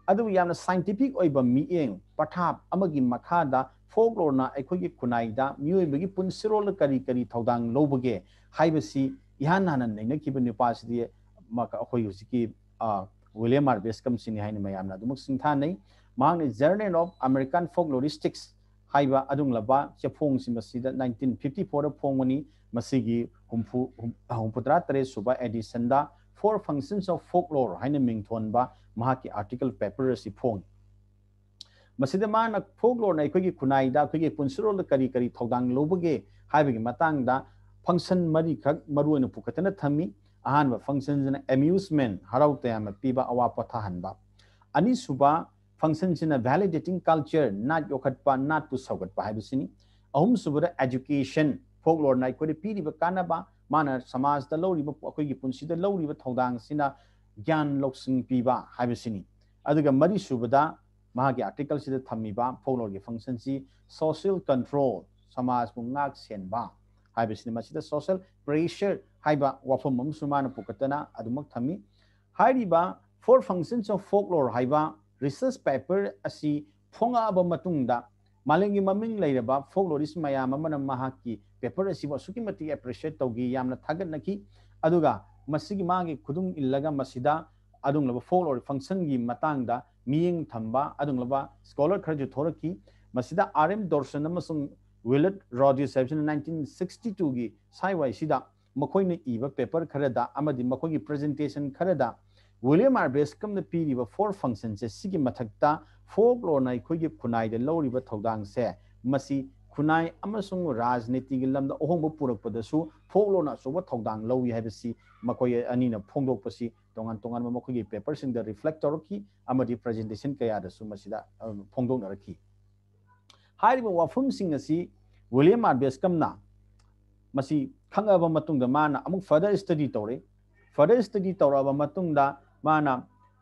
ꯑꯗꯨꯕꯨ ꯌꯥꯝꯅ scientific ꯑꯣꯏꯕ ꯃꯤꯠꯌꯦꯡ ꯄꯊꯥꯞ ꯑꯃꯒꯤ ꯃꯈꯥꯗ folkloreꯅ ꯑꯩꯈꯣꯏꯒꯤ ꯈꯨꯟꯅꯥꯏꯗ ꯃꯤꯑꯣꯏꯕꯒꯤ ꯄꯨꯟꯁꯤꯔꯣꯜꯗ ꯀꯔꯤ ꯀꯔꯤ ꯊꯧꯗꯥꯡ ꯂꯧꯕꯒꯦ ꯍꯥꯏꯕꯁꯤ ꯏꯍꯥꯟ ꯍꯥꯟꯅ ꯅꯩꯅꯈꯤꯕ ꯅꯨꯄꯥꯁꯤꯗꯤ ꯃ-, ꯑꯩꯈꯣꯏ ꯍꯧꯖꯤꯛꯀꯤ, ꯑ, William R. Bascomꯁꯤꯅꯤ ꯍꯥꯏꯅ ꯃꯌꯥꯝꯅ ꯑꯗꯨꯃꯛ ꯁꯤꯡꯊꯥꯅꯩ꯫ ꯃꯍꯥꯛꯅ Journal of American Folkloristics ꯍꯥꯏꯕ ꯑꯗꯨꯒꯨꯝꯂꯕ ꯆꯦꯐꯣꯡꯁꯤ ꯃꯁꯤꯗ nineteen fifty fourꯗ ꯐꯣꯡꯕꯅꯤ꯫ ꯃꯁꯤꯒꯤ ꯍꯨꯝꯐꯨ, ꯍꯨꯝ-, ꯍꯨꯝꯐꯨꯇꯔꯥ ꯇꯔꯦꯠ ꯁꯨꯕ editionꯗ Four Functions of Folklore ꯍꯥꯏꯅ ꯃꯤꯡꯊꯣꯟꯕ ꯃꯍꯥꯛꯀꯤ article paper ꯑꯁꯤ ꯐꯣꯡꯉꯤ꯫ ꯃꯁꯤꯗ ꯃꯥꯅ folkloreꯅ ꯑꯩꯈꯣꯏꯒꯤ ꯈꯨꯟꯅꯥꯏꯗ ꯑꯩꯈꯣꯏꯒꯤ ꯄꯨꯟꯁꯤꯔꯣꯜꯗ ꯀꯔꯤ ꯀꯔꯤ ꯊꯧꯗꯥꯡ ꯂꯧꯕꯒꯦ ꯍꯥꯏꯕꯒꯤ ꯃꯇꯥꯡꯗ function ꯃꯔꯤꯈꯛ ꯃꯔꯨꯑꯣꯏꯅ ꯄꯨꯈꯠꯇꯅ ꯊꯝꯃꯤ꯫ ꯑꯍꯥꯟꯕ functionꯁꯤꯅ amusement, ꯍꯔꯥꯎ ꯇꯌꯥꯝꯕ ꯄꯤꯕ, ꯑꯋꯥ ꯄꯣꯊꯥꯍꯟꯕ꯫ ꯑꯅꯤꯁꯨꯕ functionꯁꯤꯅ validating culture, ꯅꯥꯠ ꯌꯣꯛꯈꯠꯄ, ꯅꯥꯠꯄꯨ ꯁꯧꯒꯠꯄ ꯍꯥꯏꯕꯁꯤꯅꯤ꯫ ꯑꯍꯨꯝꯁꯨꯕꯗ education, folkloreꯅ ꯑꯩꯈꯣꯏꯗ ꯄꯤꯔꯤꯕ ꯀꯥꯟꯅꯕ, ꯃꯥꯅ ꯁꯃꯥꯖꯇ ꯂꯧꯔꯤꯕ, ꯑꯩꯈꯣꯏꯒꯤ ꯄꯨꯟꯁꯤꯗ ꯂꯧꯔꯤꯕ ꯊꯧꯗꯥꯡꯁꯤꯅ ꯒ꯭ꯌꯥꯟ ꯂꯧꯁꯤꯡ ꯄꯤꯕ ꯍꯥꯏꯕꯁꯤꯅꯤ꯫ ꯑꯗꯨꯒ ꯃꯔꯤꯁꯨꯕꯗ ꯃꯍꯥꯛꯀꯤ articleꯁꯤꯗ ꯊꯝꯃꯤꯕ folkloreꯒꯤ functionꯁꯤ social control, ꯁꯃꯥꯖꯄꯨ ꯉꯥꯛ ꯁꯦꯟꯕ ꯍꯥꯏꯕꯁꯤꯅꯤ꯫ ꯃꯁꯤꯗ social pressure ꯍꯥꯏꯕ ꯋꯥꯐꯝ ꯑꯃꯁꯨ ꯃꯥꯅ ꯄꯨꯈꯠꯇꯅ ꯑꯗꯨꯃꯛ ꯊꯝꯃꯤ꯫ ꯍꯥꯏꯔꯤꯕ Four Functions of Folklore ꯍꯥꯏꯕ research paper ꯑꯁꯤ ꯐꯣꯡꯉꯛꯑꯕ ꯃꯇꯨꯡꯗ ꯃꯥꯂꯦꯝꯒꯤ ꯃꯃꯤꯡ ꯂꯩꯔꯕ folklorist ꯃꯌꯥꯝ ꯑꯃꯅ ꯃꯍꯥꯛꯀꯤ paper ꯑꯁꯤꯕꯨ ꯑꯁꯨꯛꯀꯤ ꯃꯇꯤꯛ appreciate ꯇꯧꯈꯤ, ꯌꯥꯝꯅ ꯊꯥꯒꯠꯅꯈꯤ꯫ ꯑꯗꯨꯒ ꯃꯁꯤꯒꯤ ꯃꯥꯒꯤ ꯈꯨꯗꯨꯡ ꯏꯜꯂꯒ ꯃꯁꯤꯗ ꯑꯗꯨꯒꯨꯝꯂꯕ folklore functionꯒꯤ ꯃꯇꯥꯡꯗ ꯃꯤꯠꯌꯦꯡ ꯊꯝꯕ ꯑꯗꯨꯒꯨꯝꯂꯕ scholar ꯈꯔꯁꯨ ꯊꯣꯔꯛꯈꯤ꯫ ꯃꯁꯤꯗ R M Dorson ꯑꯃꯁꯨꯡ Willard Rogers ꯍꯥꯏꯕꯁꯤꯅ nineteen sixty twoꯒꯤ ꯁ꯭ꯋꯥꯏꯋꯥꯏꯁꯤꯗ ꯃꯈꯣꯏꯅ ꯏꯕ paper ꯈꯔꯗ ꯑꯃꯗꯤ ꯃꯈꯣꯏꯒꯤ presentation ꯈꯔꯗ William R. Bascomꯅ ꯄꯤꯔꯤꯕ Four Functionsꯁꯦ, ꯁꯤꯒꯤ ꯃꯊꯛꯇ folkloreꯅ ꯑꯩꯈꯣꯏꯒꯤ ꯈꯨꯟꯅꯥꯏꯗ ꯂꯧꯔꯤꯕ ꯊꯧꯗꯥꯡꯁꯦ, ꯃꯁꯤ ꯈꯨꯟꯅꯥꯏ ꯑꯃꯁꯨꯡ ꯔꯥꯖꯅꯤꯇꯤꯒꯤ ꯂꯝꯗ ꯑꯍꯣꯡꯕ ꯄꯨꯔꯛꯄꯗꯁꯨ ꯐꯣꯛꯂꯣꯔꯅ ꯑꯆꯧꯕ ꯊꯧꯗꯥꯡ ꯂꯧꯏ ꯍꯥꯏꯕꯁꯤ ꯃꯈꯣꯏ ꯑꯅꯤꯅ ꯐꯣꯡꯗꯣꯛꯄꯁꯤ ꯇꯣꯉꯥꯟ ꯇꯣꯉꯥꯟꯕ ꯃꯈꯣꯏꯒꯤ ꯄꯦꯄꯔꯁꯤꯡꯗ ꯔꯤꯐ꯭ꯂꯦꯛ ꯇꯧꯔꯛꯈꯤ ꯑꯃꯗꯤ ꯄ꯭ꯔꯖꯦꯟꯇꯦꯁꯟ ꯀꯌꯥꯗꯁꯨ ꯃꯁꯤꯗ ꯐꯣꯡꯗꯣꯛꯅꯔꯛꯈꯤ꯫ ꯍꯥꯏꯔꯤꯕ ꯋꯥꯐꯝꯁꯤꯡ ꯑꯁꯤ ꯋꯤꯂꯤꯌꯝ ꯑꯥꯔ ꯕꯦꯁꯀꯝꯅ ꯃꯁꯤ ꯈꯪꯉꯕ ꯃꯇꯨꯡꯗ ꯃꯥꯅ ꯑꯃꯨꯛ ꯐꯔꯗꯔ ꯁ꯭ꯇꯗꯤ ꯇꯧꯔꯦ꯫ ꯐꯔꯗꯔ ꯁ꯭ꯇꯗꯤ ꯇꯧꯔꯛꯑꯕ ꯃꯇꯨꯡꯗ ꯃꯥꯅ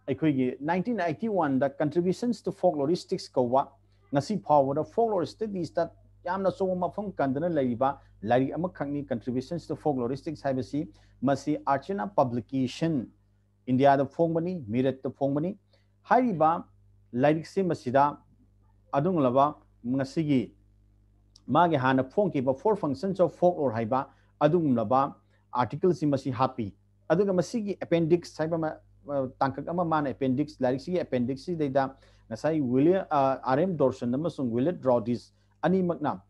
ꯑꯩꯈꯣꯏꯒꯤ ꯅꯥꯏꯟꯇꯤꯟ ꯑꯩꯠꯇꯤ ꯋꯥꯟꯗ Contributions to Folkloristics ꯀꯧꯕ ꯉꯁꯤ ꯐꯥꯎꯕꯗ ꯐꯣꯛꯂꯣꯔ ꯁ꯭ꯇꯗꯤꯁꯇ ꯌꯥꯝꯅ ꯑꯆꯧꯕ ꯃꯐꯝ ꯀꯟꯗꯅ ꯂꯩꯔꯤꯕ ꯂꯥꯏꯔꯤꯛ ꯑꯃꯈꯛꯅꯤ꯫ Contributions to Folkloristics ꯍꯥꯏꯕꯁꯤ ꯃꯁꯤ ꯑꯥꯔꯆꯅꯥ ꯄꯕ꯭ꯂꯤꯀꯦꯁꯟ ꯏꯟꯗꯤꯌꯥꯗ ꯐꯣꯡꯕꯅꯤ, ꯃꯤꯔꯠꯇ ꯐꯣꯡꯕꯅꯤ꯫ ꯍꯥꯏꯔꯤꯕ ꯂꯥꯏꯔꯤꯛꯁꯤ ꯃꯁꯤꯗ ꯑꯗꯨꯒꯨꯝꯂꯕ ꯉꯁꯤꯒꯤ ꯃꯥꯒꯤ ꯍꯥꯟꯅ ꯐꯣꯡꯈꯤꯕ Four Functions of Folklore ꯍꯥꯏꯕ ꯑꯗꯨꯒꯨꯝꯂꯕ ꯑꯥꯔꯇꯤꯀꯜꯁꯤ ꯃꯁꯤ ꯍꯥꯞꯄꯤ꯫ ꯑꯗꯨꯒ ꯃꯁꯤꯒꯤ ꯑꯦꯄꯦꯟꯗꯤꯛꯁ ꯍꯥꯏꯕ ꯑꯃ, ꯑ, ꯇꯥꯡꯀꯛ ꯑꯃ ꯃꯥꯅ ꯑꯦꯄꯦꯟꯗꯤꯛꯁ ꯂꯥꯏꯔꯤꯛꯁꯤꯒꯤ ꯑꯦꯄꯦꯟꯗꯤꯛꯁꯁꯤꯗꯩꯗ ꯉꯁꯥꯏ ꯋꯤꯂꯤꯌꯝ, ꯑ, ꯑꯥꯔ ꯑꯦꯝ ꯗꯣꯔꯁꯟ ꯑꯃꯁꯨꯡ ꯋꯤꯂꯦꯠ ꯔꯣꯗꯤꯁ ꯑꯅꯤꯃꯛꯅ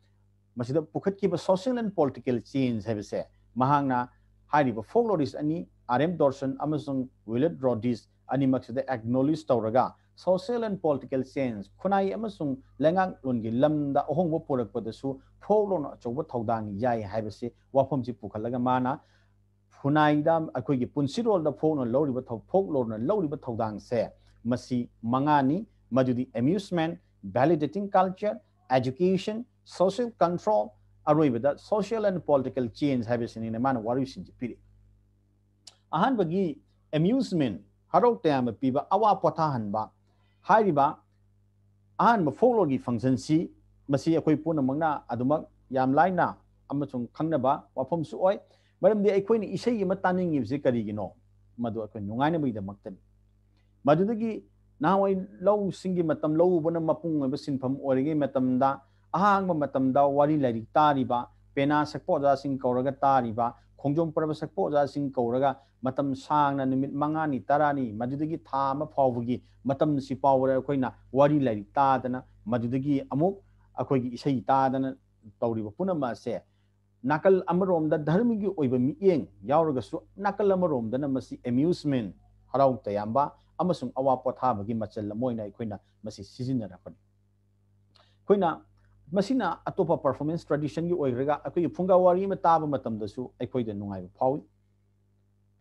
ꯃꯁꯤꯗ ꯄꯨꯈꯠꯈꯤꯕ social and political change ꯍꯥꯏꯕꯁꯦ ꯃꯍꯥꯛꯅ ꯍꯥꯏꯔꯤꯕ ꯐꯣꯛꯂꯣꯔꯤꯁ ꯑꯅꯤ ꯑꯥꯔ ꯑꯦꯝ ꯗꯣꯔꯁꯟ ꯑꯃꯁꯨꯡ ꯋꯤꯂꯦꯠ ꯔꯣꯗꯤꯁ ꯑꯅꯤꯃꯛꯁꯤꯗ ꯑꯦꯛꯅꯣꯂꯦꯖ ꯇꯧꯔꯒ social and political change, ꯈꯨꯟꯅꯥꯏ ꯑꯃꯁꯨꯡ ꯂꯩꯉꯥꯛꯂꯣꯟꯒꯤ ꯂꯝꯗ ꯑꯍꯣꯡꯕ ꯄꯨꯔꯛꯄꯗꯁꯨ ꯐꯣꯛꯂꯣꯔꯅ ꯑꯆꯧꯕ ꯊꯧꯗꯥꯡ ꯌꯥꯏ ꯍꯥꯏꯕꯁꯤ ꯋꯥꯐꯝꯁꯤ ꯄꯨꯈꯠꯂꯒ ꯃꯥꯅ ꯈꯨꯟꯅꯥꯏꯗ ꯑꯩꯈꯣꯏꯒꯤ ꯄꯨꯟꯁꯤꯔꯣꯜꯗ ꯐꯣꯛꯅ ꯂꯧꯔꯤꯕ ꯊꯧ-, ꯐꯣꯛꯂꯣꯔꯅ ꯂꯧꯔꯤꯕ ꯊꯧꯗꯥꯡꯁꯦ ꯃꯁꯤ ꯃꯉꯥꯅꯤ, ꯃꯗꯨꯗꯤ amusement, validating culture, education, social control, ꯑꯔꯣꯏꯕꯗ social and political change ꯍꯥꯏꯕꯁꯤꯅꯤꯅ ꯃꯥꯅ ꯋꯥꯔꯤꯁꯤꯡꯁꯤ ꯄꯤꯔꯤ꯫ ꯑꯍꯥꯟꯕꯒꯤ amusement, ꯍꯔꯥꯎ ꯇꯌꯥꯝꯕ ꯄꯤꯕ, ꯑꯋꯥ ꯄꯣꯊꯥꯍꯟꯕ ꯍꯥꯏꯔꯤꯕ ꯑꯍꯥꯟꯕ ꯐꯣꯛꯂꯣꯔꯒꯤ ꯐꯪꯁꯟꯁꯤ ꯃꯁꯤ ꯑꯩꯈꯣꯏ ꯄꯨꯝꯅꯃꯛꯅ ꯑꯗꯨꯃꯛ ꯌꯥꯝ ꯂꯥꯏꯅ ꯑꯃꯁꯨꯡ ꯈꯪꯅꯕ ꯋꯥꯐꯝꯁꯨ ꯑꯣꯏ꯫ ꯃꯔꯝꯗꯤ ꯑꯩꯈꯣꯏꯅ ꯏꯁꯩ ꯑꯃ ꯇꯥꯅꯤꯡꯉꯤꯕꯁꯤ ꯀꯔꯤꯒꯤꯅꯣ? ꯃꯗꯨ ꯑꯩꯈꯣꯏ ꯅꯨꯡꯉꯥꯏꯅꯕꯒꯤꯗꯃꯛꯇꯅꯤ꯫ ꯃꯗꯨꯗꯒꯤ ꯅꯍꯥꯟꯋꯥꯏ ꯂꯧꯁꯤꯡꯒꯤ ꯃꯇꯝ, ꯂꯧ ꯎꯕꯅ ꯃꯄꯨꯡ ꯑꯣꯏꯕ ꯁꯤꯟꯐꯝ ꯑꯣꯏꯔꯤꯉꯩ ꯃꯇꯝꯗ ꯑꯍꯥꯡꯕ ꯃꯇꯝꯗ ꯋꯥꯔꯤ ꯂꯥꯏꯔꯤꯛ ꯇꯥꯔꯤꯕ, ꯄꯦꯅꯥ ꯁꯛꯄ ꯑꯣꯖꯥꯁꯤꯡ ꯀꯧꯔꯒ ꯇꯥꯔꯤꯕ, ꯈꯣꯡꯖꯣꯝ ꯄꯔꯕ ꯁꯛꯄ ꯑꯣꯖꯥꯁꯤꯡ ꯀꯧꯔꯒ ꯃꯇꯝ ꯁꯥꯡꯅ ꯅꯨꯃꯤꯠ ꯃꯉꯥꯅꯤ, ꯇꯔꯥꯅꯤ, ꯃꯗꯨꯗꯒꯤ ꯊꯥ ꯑꯃ ꯐꯥꯎꯕꯒꯤ ꯃꯇꯝꯁꯤ ꯐꯥꯎꯕꯗ ꯑꯩꯈꯣꯏꯅ ꯋꯥꯔꯤ ꯂꯥꯏꯔꯤꯛ ꯇꯥꯗꯅ, ꯃꯗꯨꯗꯒꯤ ꯑꯃꯨꯛ ꯑꯩꯈꯣꯏꯒꯤ ꯏꯁꯩ ꯇꯥꯗꯅ ꯇꯧꯔꯤꯕ ꯄꯨꯝꯅꯃꯛ ꯑꯁꯦ ꯅꯥꯀꯜ ꯑꯃꯔꯣꯝꯗ ꯙꯔꯃꯒꯤ ꯑꯣꯏꯕ ꯃꯤꯠꯌꯦꯡ ꯌꯥꯎꯔꯒꯁꯨ, ꯅꯥꯀꯜ ꯑꯃꯔꯣꯝꯗꯅ ꯃꯁꯤ amusement, ꯍꯔꯥꯎ ꯇꯌꯥꯝꯕ ꯑꯃꯁꯨꯡ ꯑꯋꯥ ꯄꯣꯊꯥꯕꯒꯤ ꯃꯆꯜ ꯑꯃ ꯑꯣꯏꯅ ꯑꯩꯈꯣꯏꯅ ꯃꯁꯤ ꯁꯤꯖꯤꯟꯅꯔꯛꯄꯅꯤ꯫ ꯑꯩꯈꯣꯏꯅ ꯃꯁꯤꯅ ꯑꯇꯣꯞꯄ performance traditionꯒꯤ ꯑꯣꯏꯈ꯭ꯔꯒ ꯑꯩꯈꯣꯏꯒꯤ ꯐꯨꯡꯒꯥ ꯋꯥꯔꯤ ꯑꯃ ꯇꯥꯕ ꯃꯇꯝꯗꯁꯨ ꯑꯩꯈꯣꯏꯗ ꯅꯨꯡꯉꯥꯏꯕ ꯐꯥꯎꯏ꯫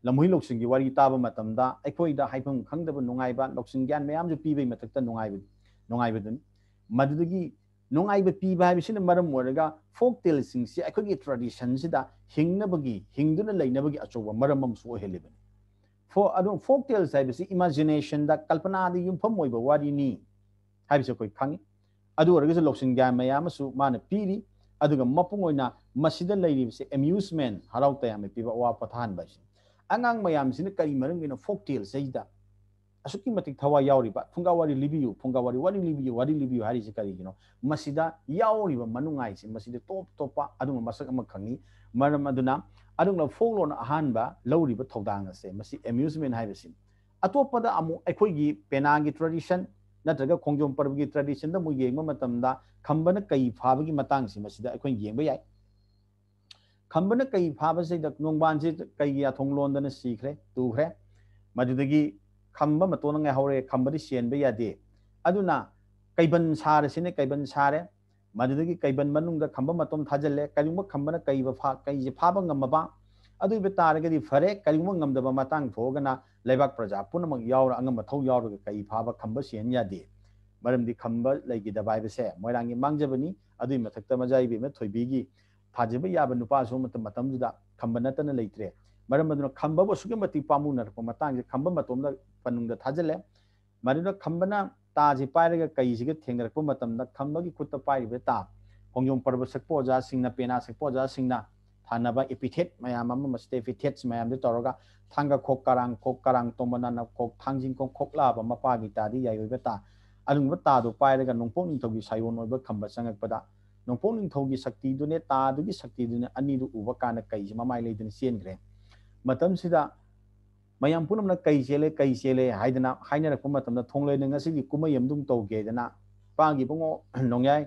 ꯂꯝꯍꯨꯏ ꯂꯧꯁꯤꯡꯒꯤ ꯋꯥꯔꯤ ꯇꯥꯕ ꯃꯇꯝꯗ ꯑꯩꯈꯣꯏꯗ ꯍꯥꯏꯐꯝ ꯈꯪꯗꯕ ꯅꯨꯡꯉꯥꯏꯕ ꯂꯧꯁꯤꯡ ꯒ꯭ꯌꯥꯟ ꯃꯌꯥꯝꯁꯨ ꯄꯤꯕꯒꯤ ꯃꯊꯛꯇ ꯅꯨꯡꯉꯥꯏꯕ ꯅꯨꯡꯉꯥꯏꯕꯗꯨꯅꯤ꯫ ꯃꯗꯨꯗꯒꯤ ꯅꯨꯡꯉꯥꯏꯕ ꯄꯤꯕ ꯍꯥꯏꯕꯁꯤꯅ ꯃꯔꯝ ꯑꯣꯏꯔꯒ folk taleꯁꯤꯡꯁꯤ ꯑꯩꯈꯣꯏꯒꯤ traditionꯁꯤꯗ ꯍꯤꯡꯅꯕꯒꯤ, ꯍꯤꯡꯗꯨꯅ ꯂꯩꯅꯕꯒꯤ ꯑꯆꯧꯕ ꯃꯔꯝ ꯑꯃꯁꯨ ꯑꯣꯏꯍꯜꯂꯤꯕꯅꯤ꯫ Fo- ꯑꯗꯨ folk tales ꯍꯥꯏꯕꯁꯤ imaginationꯗ, ꯀꯜꯄꯅꯥꯗ ꯌꯨꯝꯐꯝ ꯑꯣꯏꯕ ꯋꯥꯔꯤꯅꯤ ꯍꯥꯏꯕꯁꯤ ꯑꯩꯈꯣꯏ ꯈꯪꯉꯤ꯫ ꯑꯗꯨ ꯑꯣꯏꯔꯒꯁꯨ ꯂꯧꯁꯤꯡ ꯒ꯭ꯌꯥꯟ ꯃꯌꯥꯝ ꯑꯃꯁꯨ ꯃꯥꯅ ꯄꯤꯔꯤ꯫ ꯑꯗꯨꯒ ꯃꯄꯨꯡ ꯑꯣꯏꯅ ꯃꯁꯤꯗ ꯂꯩꯔꯤꯕꯁꯤ amusement, ꯍꯔꯥꯎ ꯇꯌꯥꯝꯕ ꯄꯤꯕ, ꯑꯋꯥ ꯄꯣꯊꯥꯍꯟꯕ ꯍꯥꯏꯁꯤꯅꯤ꯫ ꯑꯉꯥꯡ ꯃꯌꯥꯝꯁꯤꯅ ꯀꯔꯤ ꯃꯔꯝꯒꯤꯅꯣ folk taleꯁꯤꯗ ꯑꯁꯨꯛꯀꯤ ꯃꯇꯤꯛ ꯊꯋꯥꯏ ꯌꯥꯎꯔꯤꯕ? ꯐꯨꯡꯒꯥ ꯋꯥꯔꯤ ꯂꯤꯕꯤꯌꯨ, ꯐꯨꯡꯒꯥ ꯋꯥꯔꯤ, ꯋꯥꯔꯤ ꯂꯤꯕꯤꯌꯨ, ꯋꯥꯔꯤ ꯂꯤꯕꯤꯌꯨ ꯍꯥꯏꯔꯤꯁꯤ ꯀꯔꯤꯒꯤꯅꯣ? ꯃꯁꯤꯗ ꯌꯥꯎꯔꯤꯕ ꯃꯅꯨꯡꯉꯥꯏꯁꯦ, ꯃꯁꯤꯗ ꯇꯣꯞ ꯇꯣꯞꯄ ꯑꯗꯨꯒꯨꯝꯕ ꯃꯁꯛ ꯑꯃ ꯈꯪꯉꯤ꯫ ꯃꯔꯝ ꯑꯗꯨꯅ ꯑꯗꯨꯒꯨꯝꯂꯕ folkloreꯅ ꯑꯍꯥꯟꯕ ꯂꯧꯔꯤꯕ ꯊꯧꯗꯥꯡ ꯑꯁꯦ, ꯃꯁꯤ amusement ꯍꯥꯏꯕꯁꯤꯅꯤ꯫ ꯑꯇꯣꯞꯄꯗ ꯑꯃꯨꯛ ꯑꯩꯈꯣꯏꯒꯤ ꯄꯦꯅꯥꯒꯤ tradition ꯅꯠꯇ꯭ꯔꯒ ꯈꯣꯡꯖꯣꯝ ꯄꯔꯕꯒꯤ traditionꯗ ꯑꯃꯨꯛ ꯌꯦꯡꯕ ꯃꯇꯝꯗ ꯈꯝꯕꯅ ꯀꯩ ꯐꯥꯕꯒꯤ ꯃꯇꯥꯡꯁꯤ ꯃꯁꯤꯗ ꯑꯩꯈꯣꯏꯅ ꯌꯦꯡꯕ ꯌꯥꯏ꯫ ꯈꯝꯕꯅ ꯀꯩ ꯐꯥꯕꯁꯤꯗ ꯅꯣꯡꯕꯥꯟꯁꯤ ꯀꯩꯒꯤ ꯌꯥꯊꯣꯡ ꯂꯣꯟꯗꯅ ꯁꯤꯈ꯭ꯔꯦ, ꯇꯨꯈ꯭ꯔꯦ꯫ ꯃꯗꯨꯗꯒꯤ ꯈꯝꯕ ꯃꯇꯣꯟꯅ ꯉꯥꯏꯍꯧꯔꯦ, ꯈꯝꯕꯗꯤ ꯆꯦꯟꯕ ꯌꯥꯗꯦ꯫ ꯑꯗꯨꯅ ꯀꯩꯕꯟ ꯁꯥꯔꯁꯤꯅꯦ, ꯀꯩꯕꯟ ꯁꯥꯔꯦ꯫ ꯃꯗꯨꯗꯒꯤ ꯀꯩꯕꯟ ꯃꯅꯨꯡꯗ ꯈꯝꯕ ꯃꯇꯣꯝ ꯊꯥꯖꯤꯜꯂꯦ꯫ ꯀꯔꯤꯒꯨꯝꯕ ꯈꯝꯕꯅ ꯀꯩꯕ ꯐꯥ-, ꯀꯩꯁꯦ ꯐꯥꯕ ꯉꯝꯃꯕ, ꯑꯗꯨ ꯑꯣꯏꯕ ꯇꯥꯔꯒꯗꯤ ꯐꯔꯦ, ꯀꯔꯤꯒꯨꯝꯕ ꯉꯝꯗꯕ ꯃꯇꯥꯡ ꯊꯣꯛꯑꯒꯅ ꯂꯩꯕꯥꯛ ꯄ꯭ꯔꯖꯥ ꯄꯨꯝꯅꯃꯛ ꯌꯥꯎꯔ ꯑꯉꯝ ꯑꯊꯧ ꯌꯥꯎꯔꯒ ꯀꯩ ꯐꯥꯕ ꯈꯝꯕ ꯁꯤꯍꯟ ꯌꯥꯗꯦ꯫ ꯃꯔꯝꯗꯤ ꯈꯝꯕ ꯂꯩꯈꯤꯗꯕ ꯍꯥꯏꯕꯁꯦ ꯃꯣꯏꯔꯥꯡꯒꯤ ꯃꯥꯡꯖꯕꯅꯤ꯫ ꯑꯗꯨꯒꯤ ꯃꯊꯛꯇ ꯃꯖꯥ ꯏꯕꯦꯝꯃ ꯊꯣꯏꯕꯤꯒꯤ ꯊꯥꯖꯕ ꯌꯥꯕ ꯅꯨꯄꯥꯁꯨ ꯃꯇꯝ, ꯃꯇꯝꯗꯨꯗ ꯈꯝꯕ ꯅꯠꯇꯅ ꯂꯩꯇ꯭ꯔꯦ꯫ ꯃꯔꯝ ꯑꯗꯨꯅ ꯈꯝꯕꯕꯨ ꯑꯁꯨꯛꯀꯤ ꯃꯇꯤꯛ ꯄꯥꯝꯃꯨꯅꯔꯛꯄ ꯃꯇꯥꯡꯁꯤꯗ ꯈꯝꯕ ꯃꯇꯣꯝꯗ ꯄꯟꯅꯨꯡꯗ ꯊꯥꯖꯤꯜꯂꯦ꯫ ꯃꯗꯨꯗ ꯈꯝꯕꯅ ꯇꯥꯁꯤ ꯄꯥꯏꯔꯒ ꯀꯩꯁꯤꯒ ꯊꯦꯡꯅꯔꯛꯄ ꯃꯇꯝꯗ ꯈꯝꯕꯒꯤ ꯈꯨꯠꯇ ꯄꯥꯏꯔꯤꯕ ꯇꯥ, ꯈꯣꯡꯖꯣꯝ ꯄꯔꯕ ꯁꯛꯄ ꯑꯣꯖꯥꯁꯤꯡꯅ, ꯄꯦꯅꯥ ꯁꯛꯄ ꯑꯣꯖꯥꯁꯤꯡꯅ ꯊꯥꯅꯕ epithet ꯃꯌꯥꯝ ꯑꯃ, ꯃꯁꯤꯗ epithets ꯃꯌꯥꯝꯗꯨ ꯇꯧꯔꯒ ꯊꯥꯡꯒ ꯈꯣꯛ, ꯀꯔꯥꯡ ꯈꯣꯛ, ꯀꯔꯥꯡ ꯇꯣꯝꯕ ꯅꯥꯅꯞ ꯈꯣꯛ, ꯊꯥꯡꯖꯤꯡ ꯈꯣꯛ, ꯈꯣꯛꯂꯥꯕ ꯃꯄꯥꯒꯤ ꯇꯥꯗꯤ ꯌꯥꯏꯑꯣꯏꯕ ꯇꯥ, ꯑꯗꯨꯒꯨꯝꯕ ꯇꯥꯗꯨ ꯄꯥꯏꯔꯒ ꯅꯣꯡꯄꯣꯛ ꯅꯤꯡꯊꯧꯒꯤ ꯁꯥꯏꯑꯣꯟ ꯑꯣꯏꯕ ꯈꯝꯕ ꯆꯪꯉꯛꯄꯗ, ꯅꯣꯡꯄꯣꯛ ꯅꯤꯡꯊꯧꯒꯤ ꯁꯛꯇꯤꯗꯨꯅꯦ, ꯇꯥꯗꯨꯒꯤ ꯁꯛꯇꯤꯗꯨꯅꯦ, ꯑꯅꯤꯗꯨ ꯎꯕ ꯀꯥꯟꯗ ꯀꯩꯁꯤ ꯃꯃꯥꯏ ꯂꯩꯗꯨꯅ ꯆꯦꯟꯈ꯭ꯔꯦ꯫ ꯃꯇꯝꯁꯤꯗ ꯃꯌꯥꯝ ꯄꯨꯝꯅꯃꯛꯅ ꯀꯩ ꯆꯦꯜꯂꯦ, ꯀꯩ ꯆꯦꯜꯂꯦ ꯍꯥꯏꯗꯅ ꯍꯥꯏꯅꯔꯛꯄ ꯃꯇꯝꯗ, ꯊꯣꯡꯂꯣꯏꯅ ꯉꯁꯤꯗꯤ ꯀꯨꯝꯍꯩ ꯑꯃꯗꯨꯝ ꯇꯧꯒꯦꯗꯅ, "ꯄꯥꯡꯒꯤꯕꯨꯡꯉꯣ ꯅꯣꯡꯌꯥꯏ,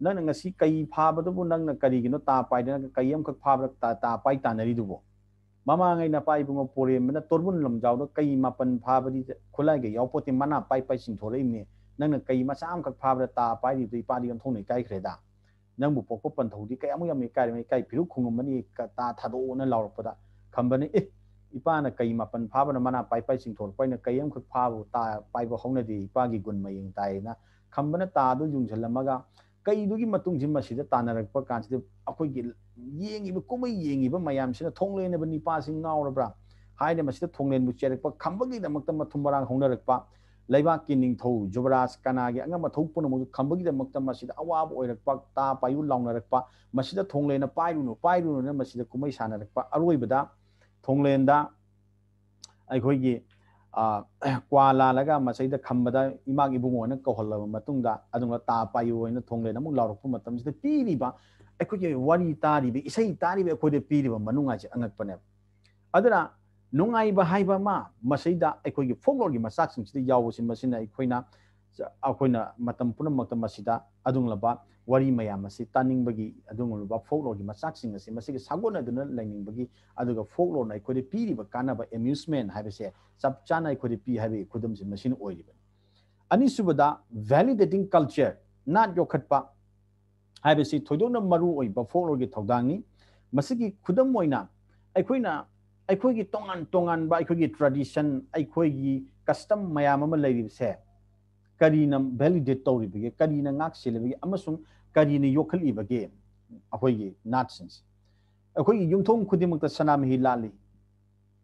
ꯅꯪꯅ ꯉꯁꯤ ꯀꯩ ꯐꯥꯕꯗꯨꯕꯨ ꯅꯪꯅ ꯀꯔꯤꯒꯤꯅꯣ ꯇꯥ ꯄꯥꯏꯗꯅ ꯀꯩ ꯑꯃꯈꯛ ꯐꯥꯕꯗ ꯇꯥ, ꯇꯥ ꯄꯥꯏ ꯇꯥꯅꯔꯤꯗꯨꯕꯨ? ꯃꯃꯥꯡꯉꯩ ꯅꯄꯥ ꯏꯕꯨꯡꯉꯣ ꯄꯣꯔꯦꯝꯕꯅ ꯇꯣꯔꯕꯨꯟ ꯂꯝꯖꯥꯎꯗ ꯀꯩ ꯃꯥꯄꯟ ꯐꯥꯕꯗꯤ ꯈꯨꯠꯂꯥꯏꯒ ꯌꯥꯎꯄꯣꯠꯇꯦ, ꯃꯅꯥ ꯄꯥꯏ ꯄꯥꯏ ꯆꯤꯡꯊꯣꯔꯛꯏꯕꯅꯤ꯫ ꯅꯪꯅ ꯀꯩ ꯃꯆꯥ ꯑꯃꯈꯛ ꯐꯥꯕꯗ ꯇꯥ ꯄꯥꯏꯔꯤꯕꯗꯣ ꯏꯄꯥꯗꯤ ꯑꯣꯟꯊꯣꯛꯅ ꯏꯀꯥꯏꯈ꯭ꯔꯦꯗ꯫ ꯅꯪꯕꯨ ꯄꯣꯛꯄ ꯄꯟꯊꯧꯗꯤ ꯀꯌꯥꯃꯨꯛ ꯌꯥꯝꯅ ꯏꯀꯥꯏꯔꯤꯕꯅ ꯏꯀꯥꯏ ꯐꯤꯔꯨꯛ ꯈꯨꯡꯉꯝꯕꯅꯤ, ꯇꯥ ꯊꯥꯗꯣꯛꯑꯣꯅ ꯂꯥꯎꯔꯛꯄꯗ ꯈꯝꯕꯅ, "ꯑꯦ, ꯏꯄꯥꯅ ꯀꯩ ꯃꯥꯄꯟ ꯐꯥꯕꯅ ꯃꯅꯥ ꯄꯥꯏ ꯄꯥꯏ ꯆꯤꯡꯊꯣꯔꯛꯄ, ꯑꯩꯅ ꯀꯩ ꯑꯃꯈꯛ ꯐꯥꯕ ꯇꯥ ꯄꯥꯏꯕ ꯍꯧꯅꯗꯦ, ꯏꯄꯥꯒꯤ ꯒꯨꯟ ꯃꯌꯦꯡ ꯇꯥꯏꯌꯦꯅ" ꯈꯝꯕꯅ ꯇꯥꯗꯨ ꯌꯨꯡꯁꯤꯜꯂꯝꯃꯒ ꯀꯩꯗꯨꯒꯤ ꯃꯇꯨꯡꯁꯤ ꯃꯁꯤꯗ ꯇꯥꯟꯅꯔꯛꯄ ꯀꯥꯟꯁꯤꯗ ꯑꯩꯈꯣꯏꯒꯤ ꯌꯦꯡꯉꯤꯕ, ꯀꯨꯝꯍꯩ ꯌꯦꯡꯉꯤꯕ ꯃꯌꯥꯝꯁꯤꯅ "ꯊꯣꯡꯂꯦꯟꯅꯕ ꯅꯤꯄꯥꯁꯤ ꯉꯥꯎꯔꯕ꯭ꯔꯥ?" ꯍꯥꯏꯅ ꯃꯁꯤꯗ ꯊꯣꯡꯂꯦꯟꯕꯨ ꯆꯦꯔꯛꯄ ꯈꯝꯕꯒꯤꯗꯃꯛꯇ ꯃꯊꯨꯝ ꯃꯔꯥꯡ ꯍꯧꯅꯔꯛꯄ, ꯂꯩꯕꯥꯛꯀꯤ ꯅꯤꯡꯊꯧ ꯖꯨꯕꯔꯥꯖ ꯀꯅꯥꯒꯤ ꯑꯉꯝ ꯑꯊꯧ ꯄꯨꯝꯅꯃꯛꯁꯨ ꯈꯝꯕꯒꯤꯗꯃꯛꯇ ꯃꯁꯤꯗ ꯑꯋꯥꯕ ꯑꯣꯏꯔꯛꯄ, ꯇꯥ ꯄꯥꯏꯌꯨ ꯂꯥꯎꯅꯔꯛꯄ, ꯃꯁꯤꯗ ꯊꯣꯡꯂꯦꯟꯅ "ꯄꯥꯏꯔꯨꯅꯨ, ꯄꯥꯏꯔꯨꯅꯨꯅ" ꯃꯁꯤꯗ ꯀꯨꯝꯍꯩ ꯁꯥꯟꯅꯔꯛꯄ꯫ ꯑꯔꯣꯏꯕꯗ ꯊꯣꯡꯂꯦꯟꯗ ꯑꯩꯈꯣꯏꯒꯤ, ꯑ, ꯀ꯭ꯋꯥ ꯂꯥꯜꯂꯒ ꯃꯁꯩꯗ ꯈꯝꯕꯗ ꯏꯃꯥꯒꯤ ꯏꯕꯨꯡꯉꯣꯅ ꯀꯧꯍꯜꯂꯕ ꯃꯇꯨꯡꯗ, ꯑꯗꯨꯒ "ꯇꯥ ꯄꯥꯏꯌꯨ" ꯍꯥꯏꯅ ꯊꯣꯡꯂꯦꯟ ꯑꯃꯨꯛ ꯂꯥꯎꯔꯛꯄ ꯃꯇꯝꯁꯤꯗ ꯄꯤꯔꯤꯕ ꯑꯩꯈꯣꯏꯒꯤ ꯋꯥꯔꯤ ꯇꯥꯔꯤꯕ, ꯏꯁꯩ ꯇꯥꯔꯤꯕ ꯑꯩꯈꯣꯏꯗ ꯄꯤꯔꯤꯕ ꯃꯅꯨꯡꯉꯥꯏꯁꯦ ꯑꯉꯛꯄꯅꯦꯕ꯫ ꯑꯗꯨꯅ ꯅꯨꯡꯉꯥꯏꯕ ꯍꯥꯏꯕ ꯑꯃ ꯃꯁꯤꯗ ꯑꯩꯈꯣꯏꯒꯤ ꯐꯣꯛꯂꯣꯔꯒꯤ ꯃꯆꯥꯛꯁꯤꯡꯁꯤꯗ ꯌꯥꯎꯕꯁꯤ, ꯃꯁꯤꯅ ꯑꯩꯈꯣꯏꯅ, ꯑꯩꯈꯣꯏꯅ ꯃꯇꯝ ꯄꯨꯝꯅꯃꯛꯇ ꯃꯁꯤꯗ ꯑꯗꯨꯒꯨꯝꯂꯕ ꯋꯥꯔꯤ ꯃꯌꯥꯝ ꯑꯁꯤ ꯇꯥꯅꯤꯡꯕꯒꯤ, ꯑꯗꯨꯒꯨꯝꯂꯕ ꯐꯣꯛꯂꯣꯔꯒꯤ ꯃꯆꯥꯛꯁꯤꯡ ꯑꯁꯤ ꯃꯁꯤꯒ ꯁꯥꯒꯣꯟꯅꯗꯨꯅ ꯂꯩꯅꯤꯡꯕꯒꯤ, ꯑꯗꯨꯒ ꯐꯣꯛꯂꯣꯔꯅ ꯑꯩꯈꯣꯏꯗ ꯄꯤꯔꯤꯕ ꯀꯥꯟꯅꯕ, ꯑꯦꯃ꯭ꯌꯨꯁꯃꯦꯟ ꯍꯥꯏꯕꯁꯦ ꯆꯞ ꯆꯥꯅ ꯑꯩꯈꯣꯏꯗ ꯄꯤ ꯍꯥꯏꯕꯒꯤ ꯈꯨꯗꯝꯁꯦ ꯃꯁꯤꯅ ꯑꯣꯏꯔꯤꯕꯅꯤ꯫ ꯑꯅꯤꯁꯨꯕꯗ, ꯚꯦꯂꯤꯗꯦꯇꯤꯡ ꯀꯜꯆꯔ, ꯅꯥꯠ ꯌꯣꯛꯈꯠꯄ ꯍꯥꯏꯕꯁꯤ ꯊꯣꯏꯗꯣꯛꯅ ꯃꯔꯨ ꯑꯣꯏꯕ ꯐꯣꯛꯂꯣꯔꯒꯤ ꯊꯧꯗꯥꯡꯅꯤ꯫ ꯃꯁꯤꯒꯤ ꯈꯨꯗꯝ ꯑꯣꯏꯅ ꯑꯩꯈꯣꯏꯅ ꯑꯩꯈꯣꯏꯒꯤ ꯇꯣꯉꯥꯟ ꯇꯣꯉꯥꯟꯕ ꯑꯩꯈꯣꯏꯒꯤ ꯇ꯭ꯔꯦꯗꯤꯁꯟ, ꯑꯩꯈꯣꯏꯒꯤ ꯀꯁꯇꯝ ꯃꯌꯥꯝ ꯑꯃ ꯂꯩꯔꯤꯕꯁꯦ ꯀꯔꯤꯅ ꯚꯦꯂꯤꯗꯦꯠ ꯇꯧꯔꯤꯕꯒꯦ, ꯀꯔꯤꯅ ꯉꯥꯛ ꯁꯦꯜꯂꯤꯕꯒꯦ ꯑꯃꯁꯨꯡ ꯀꯔꯤꯅ ꯌꯣꯛꯈꯠꯂꯤꯕꯒꯦ? ꯑꯩꯈꯣꯏꯒꯤ ꯅꯥꯠꯁꯤꯡꯁꯦ, ꯑꯩꯈꯣꯏꯒꯤ ꯌꯨꯝꯊꯣꯡ ꯈꯨꯗꯤꯡꯃꯛꯇ ꯁꯅꯥꯃꯍꯤ ꯂꯥꯠꯂꯤ꯫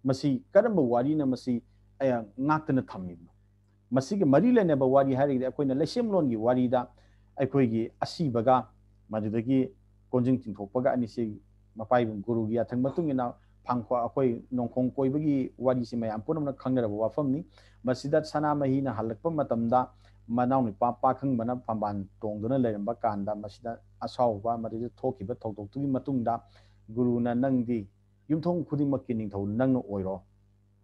ꯃꯁꯤ ꯀꯔꯝꯕ ꯋꯥꯔꯤꯅ ꯃꯁꯤ, ꯑ, ꯉꯥꯛꯇꯨꯅ ꯊꯝꯃꯤꯕꯅꯣ? ꯃꯁꯤꯒ ꯃꯔꯤ ꯂꯩꯅꯕ ꯋꯥꯔꯤ ꯍꯥꯏꯔꯒꯗꯤ ꯑꯩꯈꯣꯏꯅ ꯂꯩꯁꯦꯝꯂꯣꯟꯒꯤ ꯋꯥꯔꯤꯗ ꯑꯩꯈꯣꯏꯒꯤ ꯑꯁꯤꯕꯒ, ꯃꯗꯨꯗꯒꯤ ꯀꯣꯟꯖꯤꯡ ꯆꯤꯡꯊꯣꯛꯄꯒ ꯑꯅꯤꯁꯤ ꯃꯄꯥꯏꯕꯨꯡ ꯒꯨꯔꯨꯒꯤ ꯌꯥꯊꯪ ꯃꯇꯨꯡ ꯏꯟꯅ ꯐꯥꯡꯈ꯭ꯋꯥ-, ꯑꯩꯈꯣꯏ ꯅꯣꯡꯈꯣꯡ ꯀꯣꯏꯕꯒꯤ ꯋꯥꯔꯤꯁꯤ ꯃꯌꯥꯝ ꯄꯨꯝꯅꯃꯛꯅ ꯈꯪꯅꯔꯕ ꯋꯥꯐꯝꯅꯤ꯫ ꯃꯁꯤꯗ ꯁꯅꯥꯃꯍꯤꯅ ꯍꯜꯂꯛꯄ ꯃꯇꯝꯗ ꯃꯅꯥꯎꯅꯨꯄꯥ ꯄꯥꯈꯪꯕꯅ ꯐꯝꯕꯥꯜ ꯇꯣꯡꯗꯨꯅ ꯂꯩꯔꯝꯕ ꯀꯥꯟꯗ ꯃꯁꯤꯗ ꯑꯁꯥꯎꯕ, ꯃꯗꯨꯗ ꯊꯣꯛꯈꯤꯕ ꯊꯧꯗꯣꯛꯇꯨꯒꯤ ꯃꯇꯨꯡꯗ ꯒꯨꯔꯨꯅ "ꯅꯪꯗꯤ ꯌꯨꯝꯊꯣꯡ ꯈꯨꯗꯤꯡꯃꯛꯀꯤ ꯅꯤꯡꯊꯧ ꯅꯪꯅ ꯑꯣꯏꯔꯣ"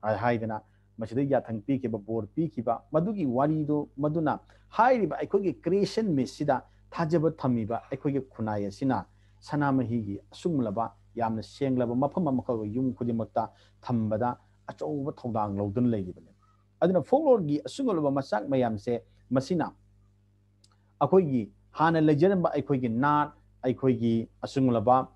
ꯍꯥꯏ-, ꯍꯥꯏꯗꯅ ꯃꯁꯤꯗ ꯌꯥꯊꯪ ꯄꯤꯈꯤꯕ, ꯕꯣꯔ ꯄꯤꯈꯤꯕ, ꯃꯗꯨꯒꯤ ꯋꯥꯔꯤꯗꯨ, ꯃꯗꯨꯅ ꯍꯥꯏꯔꯤꯕ ꯑꯩꯈꯣꯏꯒꯤ ꯀ꯭ꯔꯤꯌꯦꯁꯟ ꯃꯤꯠꯁꯤꯗ ꯊꯥꯖꯕ ꯊꯝꯃꯤꯕ ꯑꯩꯈꯣꯏꯒꯤ ꯈꯨꯟꯅꯥꯏ ꯑꯁꯤꯅ ꯁꯅꯥꯃꯍꯤꯒꯤ ꯑꯁꯨꯡꯂꯕ, ꯌꯥꯝꯅ ꯁꯦꯡꯂꯕ ꯃꯐꯝ ꯑꯃꯈꯛ ꯌꯨꯝ ꯈꯨꯗꯤꯡꯃꯛꯇ ꯊꯝꯕꯗ ꯑꯆꯧꯕ ꯊꯧꯗꯥꯡ ꯂꯧꯗꯨꯅ ꯂꯩꯔꯤꯕꯅꯤ꯫ ꯑꯗꯨꯅ ꯐꯣꯛꯂꯣꯔꯒꯤ ꯑꯁꯨꯡꯂꯕ ꯃꯆꯥꯛ ꯃꯌꯥꯝꯁꯦ ꯃꯁꯤꯅ ꯑꯩꯈꯣꯏꯒꯤ ꯍꯥꯟꯅ ꯂꯩꯖꯔꯝꯕ ꯑꯩꯈꯣꯏꯒꯤ ꯅꯥꯠ, ꯑꯩꯈꯣꯏꯒꯤ ꯑꯁꯤꯒꯨꯝꯂꯕ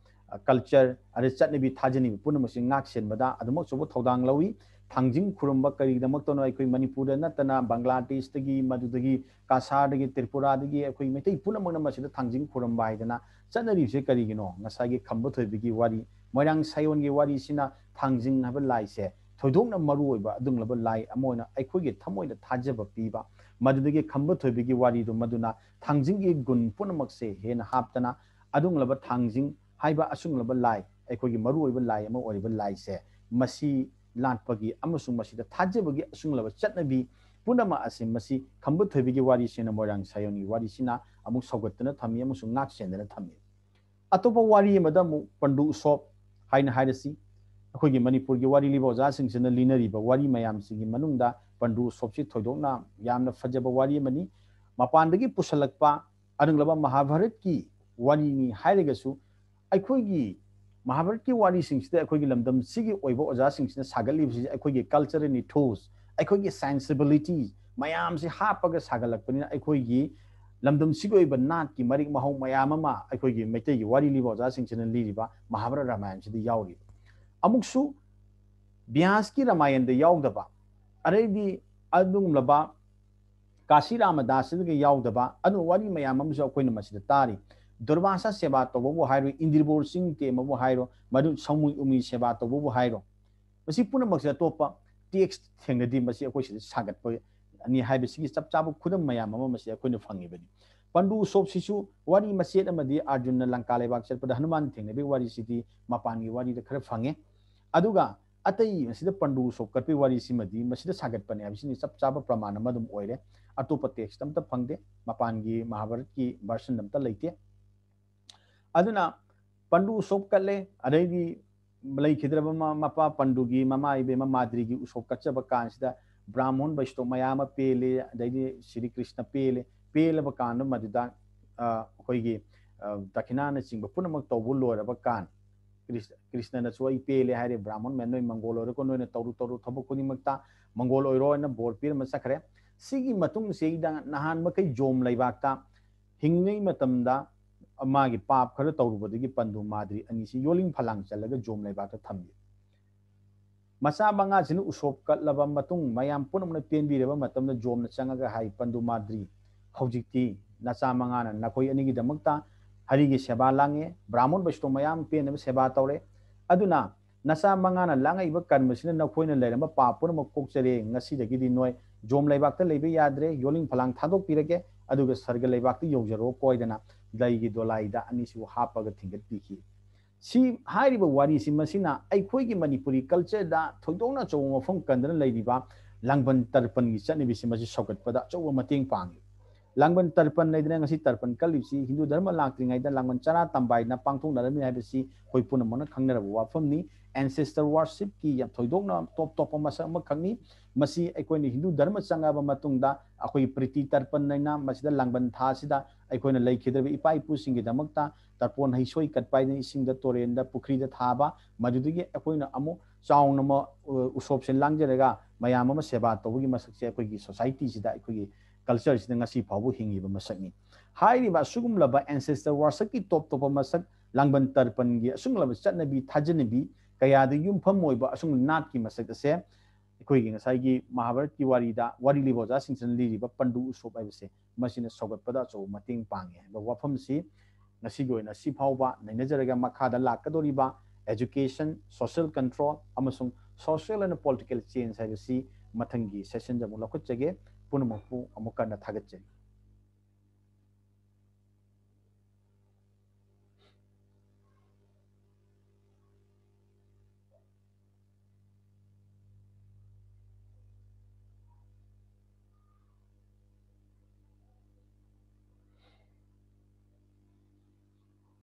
ꯀꯜꯆꯔ, ꯑꯗꯩ ꯆꯠꯅꯕꯤ ꯊꯥꯖꯅꯕꯤ ꯄꯨꯝꯅꯃꯛꯁꯤ ꯉꯥꯛ ꯁꯦꯟꯕꯗ ꯑꯗꯨꯃꯛ ꯑꯆꯧꯕ ꯊꯧꯗꯥꯡ ꯂꯧꯏ꯫ ꯊꯥꯡꯖꯤꯡ ꯈꯨꯔꯨꯝꯕ ꯀꯔꯤꯒꯤꯗꯃꯛꯇꯅꯣ ꯑꯩꯈꯣꯏ ꯃꯅꯤꯄꯨꯔꯗ ꯅꯠꯇꯅ ꯕꯪꯒ꯭ꯂꯥꯗꯦꯁꯇꯒꯤ, ꯃꯗꯨꯗꯒꯤ ꯀꯥꯁꯥꯔꯗꯒꯤ, ꯇ꯭ꯔꯤꯄꯨꯔꯥꯗꯒꯤ ꯑꯩꯈꯣꯏ ꯃꯩꯇꯩ ꯄꯨꯝꯅꯃꯛꯅ ꯃꯁꯤꯗ ꯊꯥꯡꯖꯤꯡ ꯈꯨꯔꯨꯝꯕ ꯍꯥꯏꯗꯅ ꯆꯠꯅꯔꯤꯕꯁꯦ ꯀꯔꯤꯒꯤꯅꯣ? ꯉꯁꯥꯏꯒꯤ ꯈꯝꯕ ꯊꯣꯏꯕꯤꯒꯤ ꯋꯥꯔꯤ, ꯃꯣꯏꯔꯥꯡ ꯁꯥꯌꯣꯟꯒꯤ ꯋꯥꯔꯤꯁꯤꯅ ꯊꯥꯡꯖꯤꯡ ꯍꯥꯏꯕ ꯂꯥꯏꯁꯦ ꯊꯣꯏꯗꯣꯛꯅ ꯃꯔꯨ ꯑꯣꯏꯕ ꯑꯗꯨꯒꯨꯝꯂꯕ ꯂꯥꯏ ꯑꯃ ꯑꯣꯏꯅ ꯑꯩꯈꯣꯏꯒꯤ ꯊꯃꯣꯏꯗ ꯊꯥꯖꯕ ꯄꯤꯕ, ꯃꯗꯨꯗꯒꯤ ꯈꯝꯕ ꯊꯣꯏꯕꯤꯒꯤ ꯋꯥꯔꯤꯗꯨ ꯃꯗꯨꯅ ꯊꯥꯡꯖꯤꯡꯒꯤ ꯒꯨꯟ ꯄꯨꯝꯅꯃꯛꯁꯦ ꯍꯦꯟꯅ ꯍꯥꯞꯇꯅ ꯑꯗꯨꯒꯨꯝꯂꯕ ꯊꯥꯡꯖꯤꯡ ꯍꯥꯏꯕ ꯑꯁꯨꯒꯨꯝꯂꯕ ꯂꯥꯏ, ꯑꯩꯈꯣꯏꯒꯤ ꯃꯔꯨꯑꯣꯏꯕ ꯂꯥꯏ ꯑꯃ ꯑꯣꯏꯔꯤꯕ ꯂꯥꯏꯁꯦ, ꯃꯁꯤ ꯂꯥꯠꯄꯒꯤ ꯑꯃꯁꯨꯡ ꯃꯁꯤꯗ ꯊꯥꯖꯕꯒꯤ ꯑꯁꯨꯒꯨꯝꯂꯕ ꯆꯠꯅꯕꯤ ꯄꯨꯝꯅꯃꯛ ꯑꯁꯤ ꯃꯁꯤ ꯈꯝꯕ ꯊꯣꯏꯕꯤꯒꯤ ꯋꯥꯔꯤꯁꯤꯅ, ꯃꯣꯏꯔꯥꯡ ꯁꯥꯌꯣꯟꯒꯤ ꯋꯥꯔꯤꯁꯤꯅ ꯑꯃꯨꯛ ꯁꯧꯒꯠꯇꯨꯅ ꯊꯝꯃꯤ ꯑꯃꯁꯨꯡ ꯉꯥꯛ ꯁꯦꯟꯗꯨꯅ ꯊꯝꯃꯤ꯫ ꯑꯇꯣꯞꯄ ꯋꯥꯔꯤ ꯑꯃꯗ ꯑꯃꯨꯛ ꯄꯟꯗꯨ ꯎꯁꯣꯞ ꯍꯥꯏꯅ ꯍꯥꯏꯔꯁꯤ꯫ ꯑꯩꯈꯣꯏꯒꯤ ꯃꯅꯤꯄꯨꯔꯒꯤ ꯋꯥꯔꯤ ꯂꯤꯕ ꯑꯣꯖꯥꯁꯤꯡꯁꯤꯅ ꯂꯤꯅꯔꯤꯕ ꯋꯥꯔꯤ ꯃꯌꯥꯝꯁꯤꯒꯤ ꯃꯅꯨꯡꯗ ꯄꯟꯗꯨ ꯎꯁꯣꯞꯁꯤ ꯊꯣꯏꯗꯣꯛꯅ ꯌꯥꯝꯅ ꯐꯖꯕ ꯋꯥꯔꯤ ꯑꯃꯅꯤ꯫ ꯃꯄꯥꯟꯗꯒꯤ ꯄꯨꯁꯜꯂꯛꯄ ꯑꯗꯨꯒꯨꯝꯂꯕ ꯃꯍꯥꯚꯥꯔꯠꯀꯤ ꯋꯥꯔꯤꯅꯤ ꯍꯥꯏꯔꯒꯁꯨ, ꯑꯩꯈꯣꯏꯒꯤ ꯃꯍꯥꯚꯥꯔꯠꯀꯤ ꯋꯥꯔꯤꯁꯤꯡꯁꯤꯗ ꯑꯩꯈꯣꯏꯒꯤ ꯂꯝꯗꯝꯁꯤꯒꯤ ꯑꯣꯏꯕ ꯑꯣꯖꯥꯁꯤꯡꯁꯤꯅ ꯁꯥꯒꯠꯂꯤꯕꯁꯤ ꯑꯩꯈꯣꯏꯒꯤ cultural ethos, ꯑꯩꯈꯣꯏꯒꯤ sensibility ꯃꯌꯥꯝꯁꯤ ꯍꯥꯞꯄꯒ ꯁꯥꯒꯠꯂꯛꯄꯅꯤꯅ, ꯑꯩꯈꯣꯏꯒꯤ ꯂꯝꯗꯝꯁꯤꯒꯤ ꯑꯣꯏꯕ ꯅꯥꯠꯀꯤ ꯃꯔꯤꯛ ꯃꯍꯧ ꯃꯌꯥꯝ ꯑꯃ ꯑꯩꯈꯣꯏꯒꯤ ꯃꯩꯇꯩꯒꯤ ꯋꯥꯔꯤ ꯂꯤꯕ ꯑꯣꯖꯥꯁꯤꯡꯁꯤꯅ ꯂꯤꯔꯤꯕ ꯃꯍꯥꯚꯥꯔꯠ ꯔꯥꯃꯥꯌꯟꯁꯤꯗ ꯌꯥꯎꯔꯤꯕ꯫ ꯑꯃꯨꯛꯁꯨ ꯕ꯭ꯌꯥꯁꯀꯤ ꯔꯥꯃꯥꯌꯟꯗ ꯌꯥꯎꯗꯕ, ꯑꯗꯩꯗꯤ ꯑꯗꯨꯒꯨꯝꯂꯕ ꯀꯥꯁꯤ ꯔꯥꯃꯗꯥꯁꯁꯤꯗꯒꯤ ꯌꯥꯎꯗꯕ ꯑꯗꯨꯒꯨꯝꯕ ꯋꯥꯔꯤ ꯃꯌꯥꯝ ꯑꯃꯁꯨ ꯑꯩꯈꯣꯏꯅ ꯃꯁꯤꯗ ꯇꯥꯔꯤ꯫ ꯗꯨꯔꯕꯥꯁꯥ ꯁꯦꯕꯥ ꯇꯧꯕꯕꯨ ꯍꯥꯏꯔꯣ, ꯏꯟꯗ꯭ꯔꯕꯣꯜ ꯆꯤꯡ ꯇꯦꯝꯕꯕꯨ ꯍꯥꯏꯔꯣ, ꯃꯗꯨ ꯁꯥꯃꯨ ꯎꯃꯤ ꯁꯦꯕꯥ ꯇꯧꯕꯕꯨ ꯍꯥꯏꯔꯣ, ꯃꯁꯤ ꯄꯨꯝꯅꯃꯛꯁꯦ ꯑꯇꯣꯞꯄ ꯇꯦꯛꯁ ꯊꯦꯡꯅꯗꯦ꯫ ꯃꯁꯤ ꯑꯩꯈꯣꯏ ꯁꯤꯗ ꯁꯥꯒꯠꯄꯅꯤ ꯍꯥꯏꯕꯁꯤꯒꯤ ꯆꯞ ꯆꯥꯕ ꯈꯨꯗꯝ ꯃꯌꯥꯝ ꯑꯃ ꯃꯁꯤ ꯑꯩꯈꯣꯏꯅ ꯐꯪꯉꯤꯕꯅꯤ꯫ ꯄꯟꯗꯨ ꯎꯁꯣꯞꯁꯤꯁꯨ ꯋꯥꯔꯤ ꯃꯆꯦꯠ ꯑꯃꯗꯤ ꯑꯥꯔꯖꯨꯟꯅ ꯂꯪꯀꯥ ꯂꯩꯕꯥꯛ ꯆꯠꯄꯗ ꯍꯅꯨꯃꯥꯟ ꯊꯦꯡꯅꯕꯒꯤ ꯋꯥꯔꯤꯁꯤꯗꯤ ꯃꯄꯥꯟꯒꯤ ꯋꯥꯔꯤꯗ ꯈꯔ ꯐꯪꯉꯦ꯫ ꯑꯗꯨꯒ ꯑꯇꯩ ꯃꯁꯤꯗ ꯄꯟꯗꯨ ꯎꯁꯣꯞ ꯀꯠꯄꯒꯤ ꯋꯥꯔꯤꯁꯤꯃꯗꯤ ꯃꯁꯤꯗ ꯁꯥꯒꯠꯄꯅꯤ ꯍꯥꯏꯕꯁꯤꯅꯤ ꯆꯞ ꯆꯥꯕ ꯄ꯭ꯔꯃꯥꯟ ꯑꯃ ꯑꯗꯨꯝ ꯑꯣꯏꯔꯦ꯫ ꯑꯇꯣꯞꯄ ꯇꯦꯛꯁ ꯑꯝꯇ ꯐꯪꯗꯦ, ꯃꯄꯥꯟꯒꯤ ꯃꯍꯥꯚꯥꯔꯠꯀꯤ ꯚꯔꯁꯟ ꯑꯝꯇ ꯂꯩꯇꯦ꯫ ꯑꯗꯨꯅ ꯄꯟꯗꯨ ꯎꯁꯣꯞ ꯀꯠꯂꯦ, ꯑꯗꯩꯗꯤ ꯂꯩꯈꯤꯗ꯭ꯔꯕ ꯃ-, ꯃꯄꯥ ꯄꯟꯗꯨꯒꯤ ꯃꯃꯥ ꯏꯕꯦꯝꯃ ꯃꯥꯗ꯭ꯔꯤꯒꯤ ꯎꯁꯣꯞ ꯀꯠꯆꯕ ꯀꯥꯟꯁꯤꯗ ꯕ꯭ꯔꯥꯍꯃꯣꯟ ꯕꯩꯁꯅꯣꯞ ꯃꯌꯥꯝ ꯑꯃ ꯄꯦꯜꯂꯦ, ꯑꯗꯩꯗꯤ ꯁ꯭ꯔꯤ ꯀ꯭ꯔꯤꯁꯅ ꯄꯦꯜꯂꯦ꯫ ꯄꯦꯜꯂꯕ ꯀꯥꯟꯗ ꯃꯗꯨꯗ, ꯑ, ꯑꯩꯈꯣꯏꯒꯤ, ꯑ, ꯗꯈꯤꯅꯥꯅꯆꯤꯡꯕ ꯄꯨꯝꯅꯃꯛ ꯇꯧꯕ ꯂꯣꯏꯔꯕ ꯀꯥꯟ, ꯀ꯭ꯔꯤꯁ-, ꯀ꯭ꯔꯤꯁꯅꯅꯁꯨ "ꯑꯩ ꯄꯦꯜꯂꯦ" ꯍꯥꯏꯔꯦ, "ꯕ꯭ꯔꯥꯍꯃꯣꯟ ꯃꯌꯥꯝ ꯅꯣꯏ ꯃꯪꯒꯣꯜ ꯑꯣꯏꯔꯣꯀꯣ, ꯅꯣꯏꯅ ꯇꯧꯔꯨ ꯇꯧꯔꯨ ꯊꯕꯛ ꯈꯨꯗꯤꯡꯃꯛꯇ ꯃꯪꯒꯣꯜ ꯑꯣꯏꯔꯣ" ꯍꯥꯏꯅ ꯕꯣꯔ ꯄꯤꯔꯝꯃ ꯆꯠꯈ꯭ꯔꯦ꯫ ꯁꯤꯒꯤ ꯃꯇꯨꯡꯁꯤꯗ ꯅꯍꯥꯟ ꯃꯈꯩ ꯖꯣꯝ ꯂꯩꯕꯥꯛꯇ ꯍꯤꯡꯂꯤꯉꯩ ꯃꯇꯝꯗ ꯃꯥꯒꯤ ꯄꯥꯞ ꯈꯔ ꯇꯧꯔꯨꯕꯗꯒꯤ ꯄꯟꯗꯨ ꯃꯥꯗ꯭ꯔꯤ ꯑꯅꯤꯁꯤ ꯌꯣꯜꯂꯤꯡ ꯐꯂꯥꯡ ꯆꯜꯂꯒ ꯖꯣꯝ ꯂꯩꯕꯥꯛꯇ ꯊꯝꯃꯤ꯫ ꯃꯆꯥ ꯃꯉꯥꯁꯤꯅ ꯎꯁꯣꯞ ꯀꯠꯂꯕ ꯃꯇꯨꯡ, ꯃꯌꯥꯝ ꯄꯨꯝꯅꯃꯛꯅ ꯄꯦꯟꯕꯤꯔꯕ ꯃꯇꯝꯗ ꯖꯣꯝꯅ ꯆꯪꯉꯒ ꯍꯥꯏ, "ꯄꯟꯗꯨ ꯃꯥꯗ꯭ꯔꯤ, ꯍꯧꯖꯤꯛꯇꯤ ꯅꯆꯥ ꯃꯉꯥꯅ ꯅꯈꯣꯏ ꯑꯅꯤꯒꯤꯗꯃꯛꯇ ꯍꯔꯤꯒꯤ ꯁꯦꯕꯥ ꯂꯥꯡꯉꯦ, ꯕ꯭ꯔꯥꯍꯃꯣꯟ ꯕꯩꯁꯅꯣ ꯃꯌꯥꯝ ꯄꯦꯟꯅꯕ ꯁꯦꯕꯥ ꯇꯧꯔꯦ꯫ ꯑꯗꯨꯅ ꯅꯆꯥ ꯃꯉꯥꯅ ꯂꯥꯡꯉꯛꯏꯕ ꯀꯔꯃꯁꯤꯅ ꯅꯈꯣꯏꯅ ꯂꯩꯔꯝꯕ ꯄꯥꯞ ꯄꯨꯝꯅꯃꯛ ꯀꯣꯛꯆꯔꯦ꯫ ꯉꯁꯤꯗꯒꯤꯗꯤ ꯅꯣꯏ ꯖꯣꯝ ꯂꯩꯕꯥꯛꯇ ꯂꯩꯕ ꯌꯥꯗ꯭ꯔꯦ, ꯌꯣꯜꯂꯤꯡ ꯐꯂꯥꯡ ꯊꯥꯗꯣꯛꯄꯤꯔꯒꯦ, ꯑꯗꯨꯒ ꯁꯔꯒ ꯂꯩꯕꯥꯛꯇ ꯌꯧꯖꯔꯣ" ꯀꯣꯏꯗꯅ ꯂꯩꯒꯤ ꯗꯣꯂꯥꯏꯗ ꯑꯅꯤꯁꯤꯕꯨ ꯍꯥꯞꯄꯒ ꯊꯤꯡꯒꯠꯄꯤꯈꯤ꯫ ꯁꯤ ꯍꯥꯏꯔꯤꯕ ꯋꯥꯔꯤꯁꯤ, ꯃꯁꯤꯅ ꯑꯩꯈꯣꯏꯒꯤ ꯃꯅꯤꯄꯨꯔꯤ ꯀꯜꯆꯔꯗ ꯊꯣꯏꯗꯣꯛꯅ ꯑꯆꯧꯕ ꯃꯐꯝ ꯀꯟꯗꯨꯅ ꯂꯩꯔꯤꯕ ꯂꯥꯡꯕꯟ ꯇꯔꯄꯟꯒꯤ ꯆꯠꯅꯕꯤꯁꯤ ꯃꯁꯤ ꯁꯧꯒꯠꯄꯗ ꯑꯆꯧꯕ ꯃꯇꯦꯡ ꯄꯥꯡꯉꯤ꯫ ꯂꯥꯡꯕꯟ ꯇꯔꯄꯟ ꯂꯩꯗꯅ ꯉꯁꯤ ꯇꯔꯄꯟ ꯀꯠꯂꯤꯕꯁꯤ ꯍꯤꯟꯗꯨ ꯙꯔꯃ ꯂꯥꯛꯇ꯭ꯔꯤꯉꯩꯗ ꯂꯥꯡꯕꯟ ꯆꯔꯥ ꯇꯝꯕꯥꯏꯅ ꯄꯥꯡꯊꯣꯛꯅꯔꯝꯃꯤ ꯍꯥꯏꯕꯁꯤ ꯑꯩꯈꯣꯏ ꯄꯨꯝꯅꯃꯛꯅ ꯈꯪꯅꯔꯕ ꯋꯥꯐꯝꯅꯤ꯫ Ancestor worshipꯀꯤ ꯌꯥꯝ ꯊꯣꯏꯗꯣꯛꯅ ꯇꯣꯞ ꯇꯣꯞꯄ ꯃꯁꯛ ꯑꯃꯈꯛꯅꯤ꯫ ꯃꯁꯤ ꯑꯩꯈꯣꯏꯅ ꯍꯤꯟꯗꯨ ꯙꯔꯃ ꯆꯪꯉꯛꯑꯕ ꯃꯇꯨꯡꯗ ꯑꯩꯈꯣꯏꯒꯤ ꯄ꯭ꯔꯤꯇꯤ ꯇꯔꯄꯟ ꯍꯥꯏꯅ ꯃꯁꯤꯗ ꯂꯥꯡꯕꯟ ꯊꯥꯁꯤꯗ ꯑꯩꯈꯣꯏꯅ ꯂꯩꯈꯤꯗ꯭ꯔꯕ ꯏꯄꯥ ꯏꯄꯨꯁꯤꯡꯒꯤꯗꯃꯛꯇ ꯇꯔꯄꯣꯟ ꯍꯩꯁꯣꯏ ꯀꯠꯄ ꯍꯥꯏꯗꯅ ꯏꯁꯤꯡꯗ, ꯇꯨꯔꯦꯟꯗ, ꯄꯨꯈ꯭ꯔꯤꯗ ꯊꯥꯕ, ꯃꯗꯨꯗꯒꯤ ꯑꯩꯈꯣꯏꯅ ꯑꯃꯨꯛ ꯆꯥꯎꯅ ꯑꯃ, ꯎ-, ꯎꯁꯣꯞꯁꯦ ꯂꯥꯡꯖꯔꯒ ꯃꯌꯥꯝ ꯑꯃ ꯁꯦꯕꯥ ꯇꯧꯕꯒꯤ ꯃꯁꯛꯁꯦ ꯑꯩꯈꯣꯏꯒꯤ societyꯁꯤꯗ, ꯑꯩꯈꯣꯏꯒꯤ cultureꯁꯤꯗ ꯉꯁꯤ ꯐꯥꯎꯕ ꯍꯤꯡꯉꯤꯕ ꯃꯁꯛꯅꯤ꯫ ꯍꯥꯏꯔꯤꯕ ꯑꯁꯤꯒꯨꯝꯂꯕ ancestor worshipꯀꯤ ꯇꯣꯞ ꯇꯣꯞꯄ ꯃꯁꯛ, ꯂꯥꯡꯕꯟ ꯇꯔꯄꯟꯒꯤ ꯑꯁꯤꯒꯨꯝꯂꯕ ꯆꯠꯅꯕꯤ, ꯊꯥꯖꯅꯕꯤ ꯀꯌꯥꯗ ꯌꯨꯝꯐꯝ ꯑꯣꯏꯕ ꯑꯁꯤꯒꯨꯝꯕ ꯅꯥꯠꯀꯤ ꯃꯁꯛ ꯑꯁꯦ ꯑꯩꯈꯣꯏꯒꯤ ꯉꯁꯥꯏꯒꯤ ꯃꯍꯥꯚꯥꯔꯠꯀꯤ ꯋꯥꯔꯤꯗ ꯋꯥꯔꯤ ꯂꯤꯕ ꯑꯣꯖꯥꯁꯤꯡꯁꯤꯅ ꯂꯤꯔꯤꯕ ꯄꯟꯗꯨ ꯎꯁꯣꯞ ꯍꯥꯏꯕꯁꯦ, ꯃꯁꯤꯅ ꯁꯧꯒꯠꯄꯗ ꯑꯆꯧꯕ ꯃꯇꯦꯡ ꯄꯥꯡꯉꯤ ꯍꯥꯏꯕ ꯋꯥꯐꯝꯁꯤ ꯉꯁꯤꯒꯤ ꯑꯣꯏꯅ ꯁꯤ ꯐꯥꯎꯕ ꯅꯩꯅꯖꯔꯒ, ꯃꯈꯥꯗ ꯂꯥꯛꯀꯗꯧꯔꯤꯕ education, social control ꯑꯃꯁꯨꯡ social and political change ꯍꯥꯏꯕꯁꯤ ꯃꯊꯪꯒꯤ sessionꯗ ꯑꯃꯨꯛ ꯂꯧꯈꯠꯆꯒꯦ꯫ ꯄꯨꯝꯅꯃꯛꯄꯨ ꯑꯃꯨꯛ ꯀꯟꯅ ꯊꯥꯒꯠꯆꯔꯤ꯫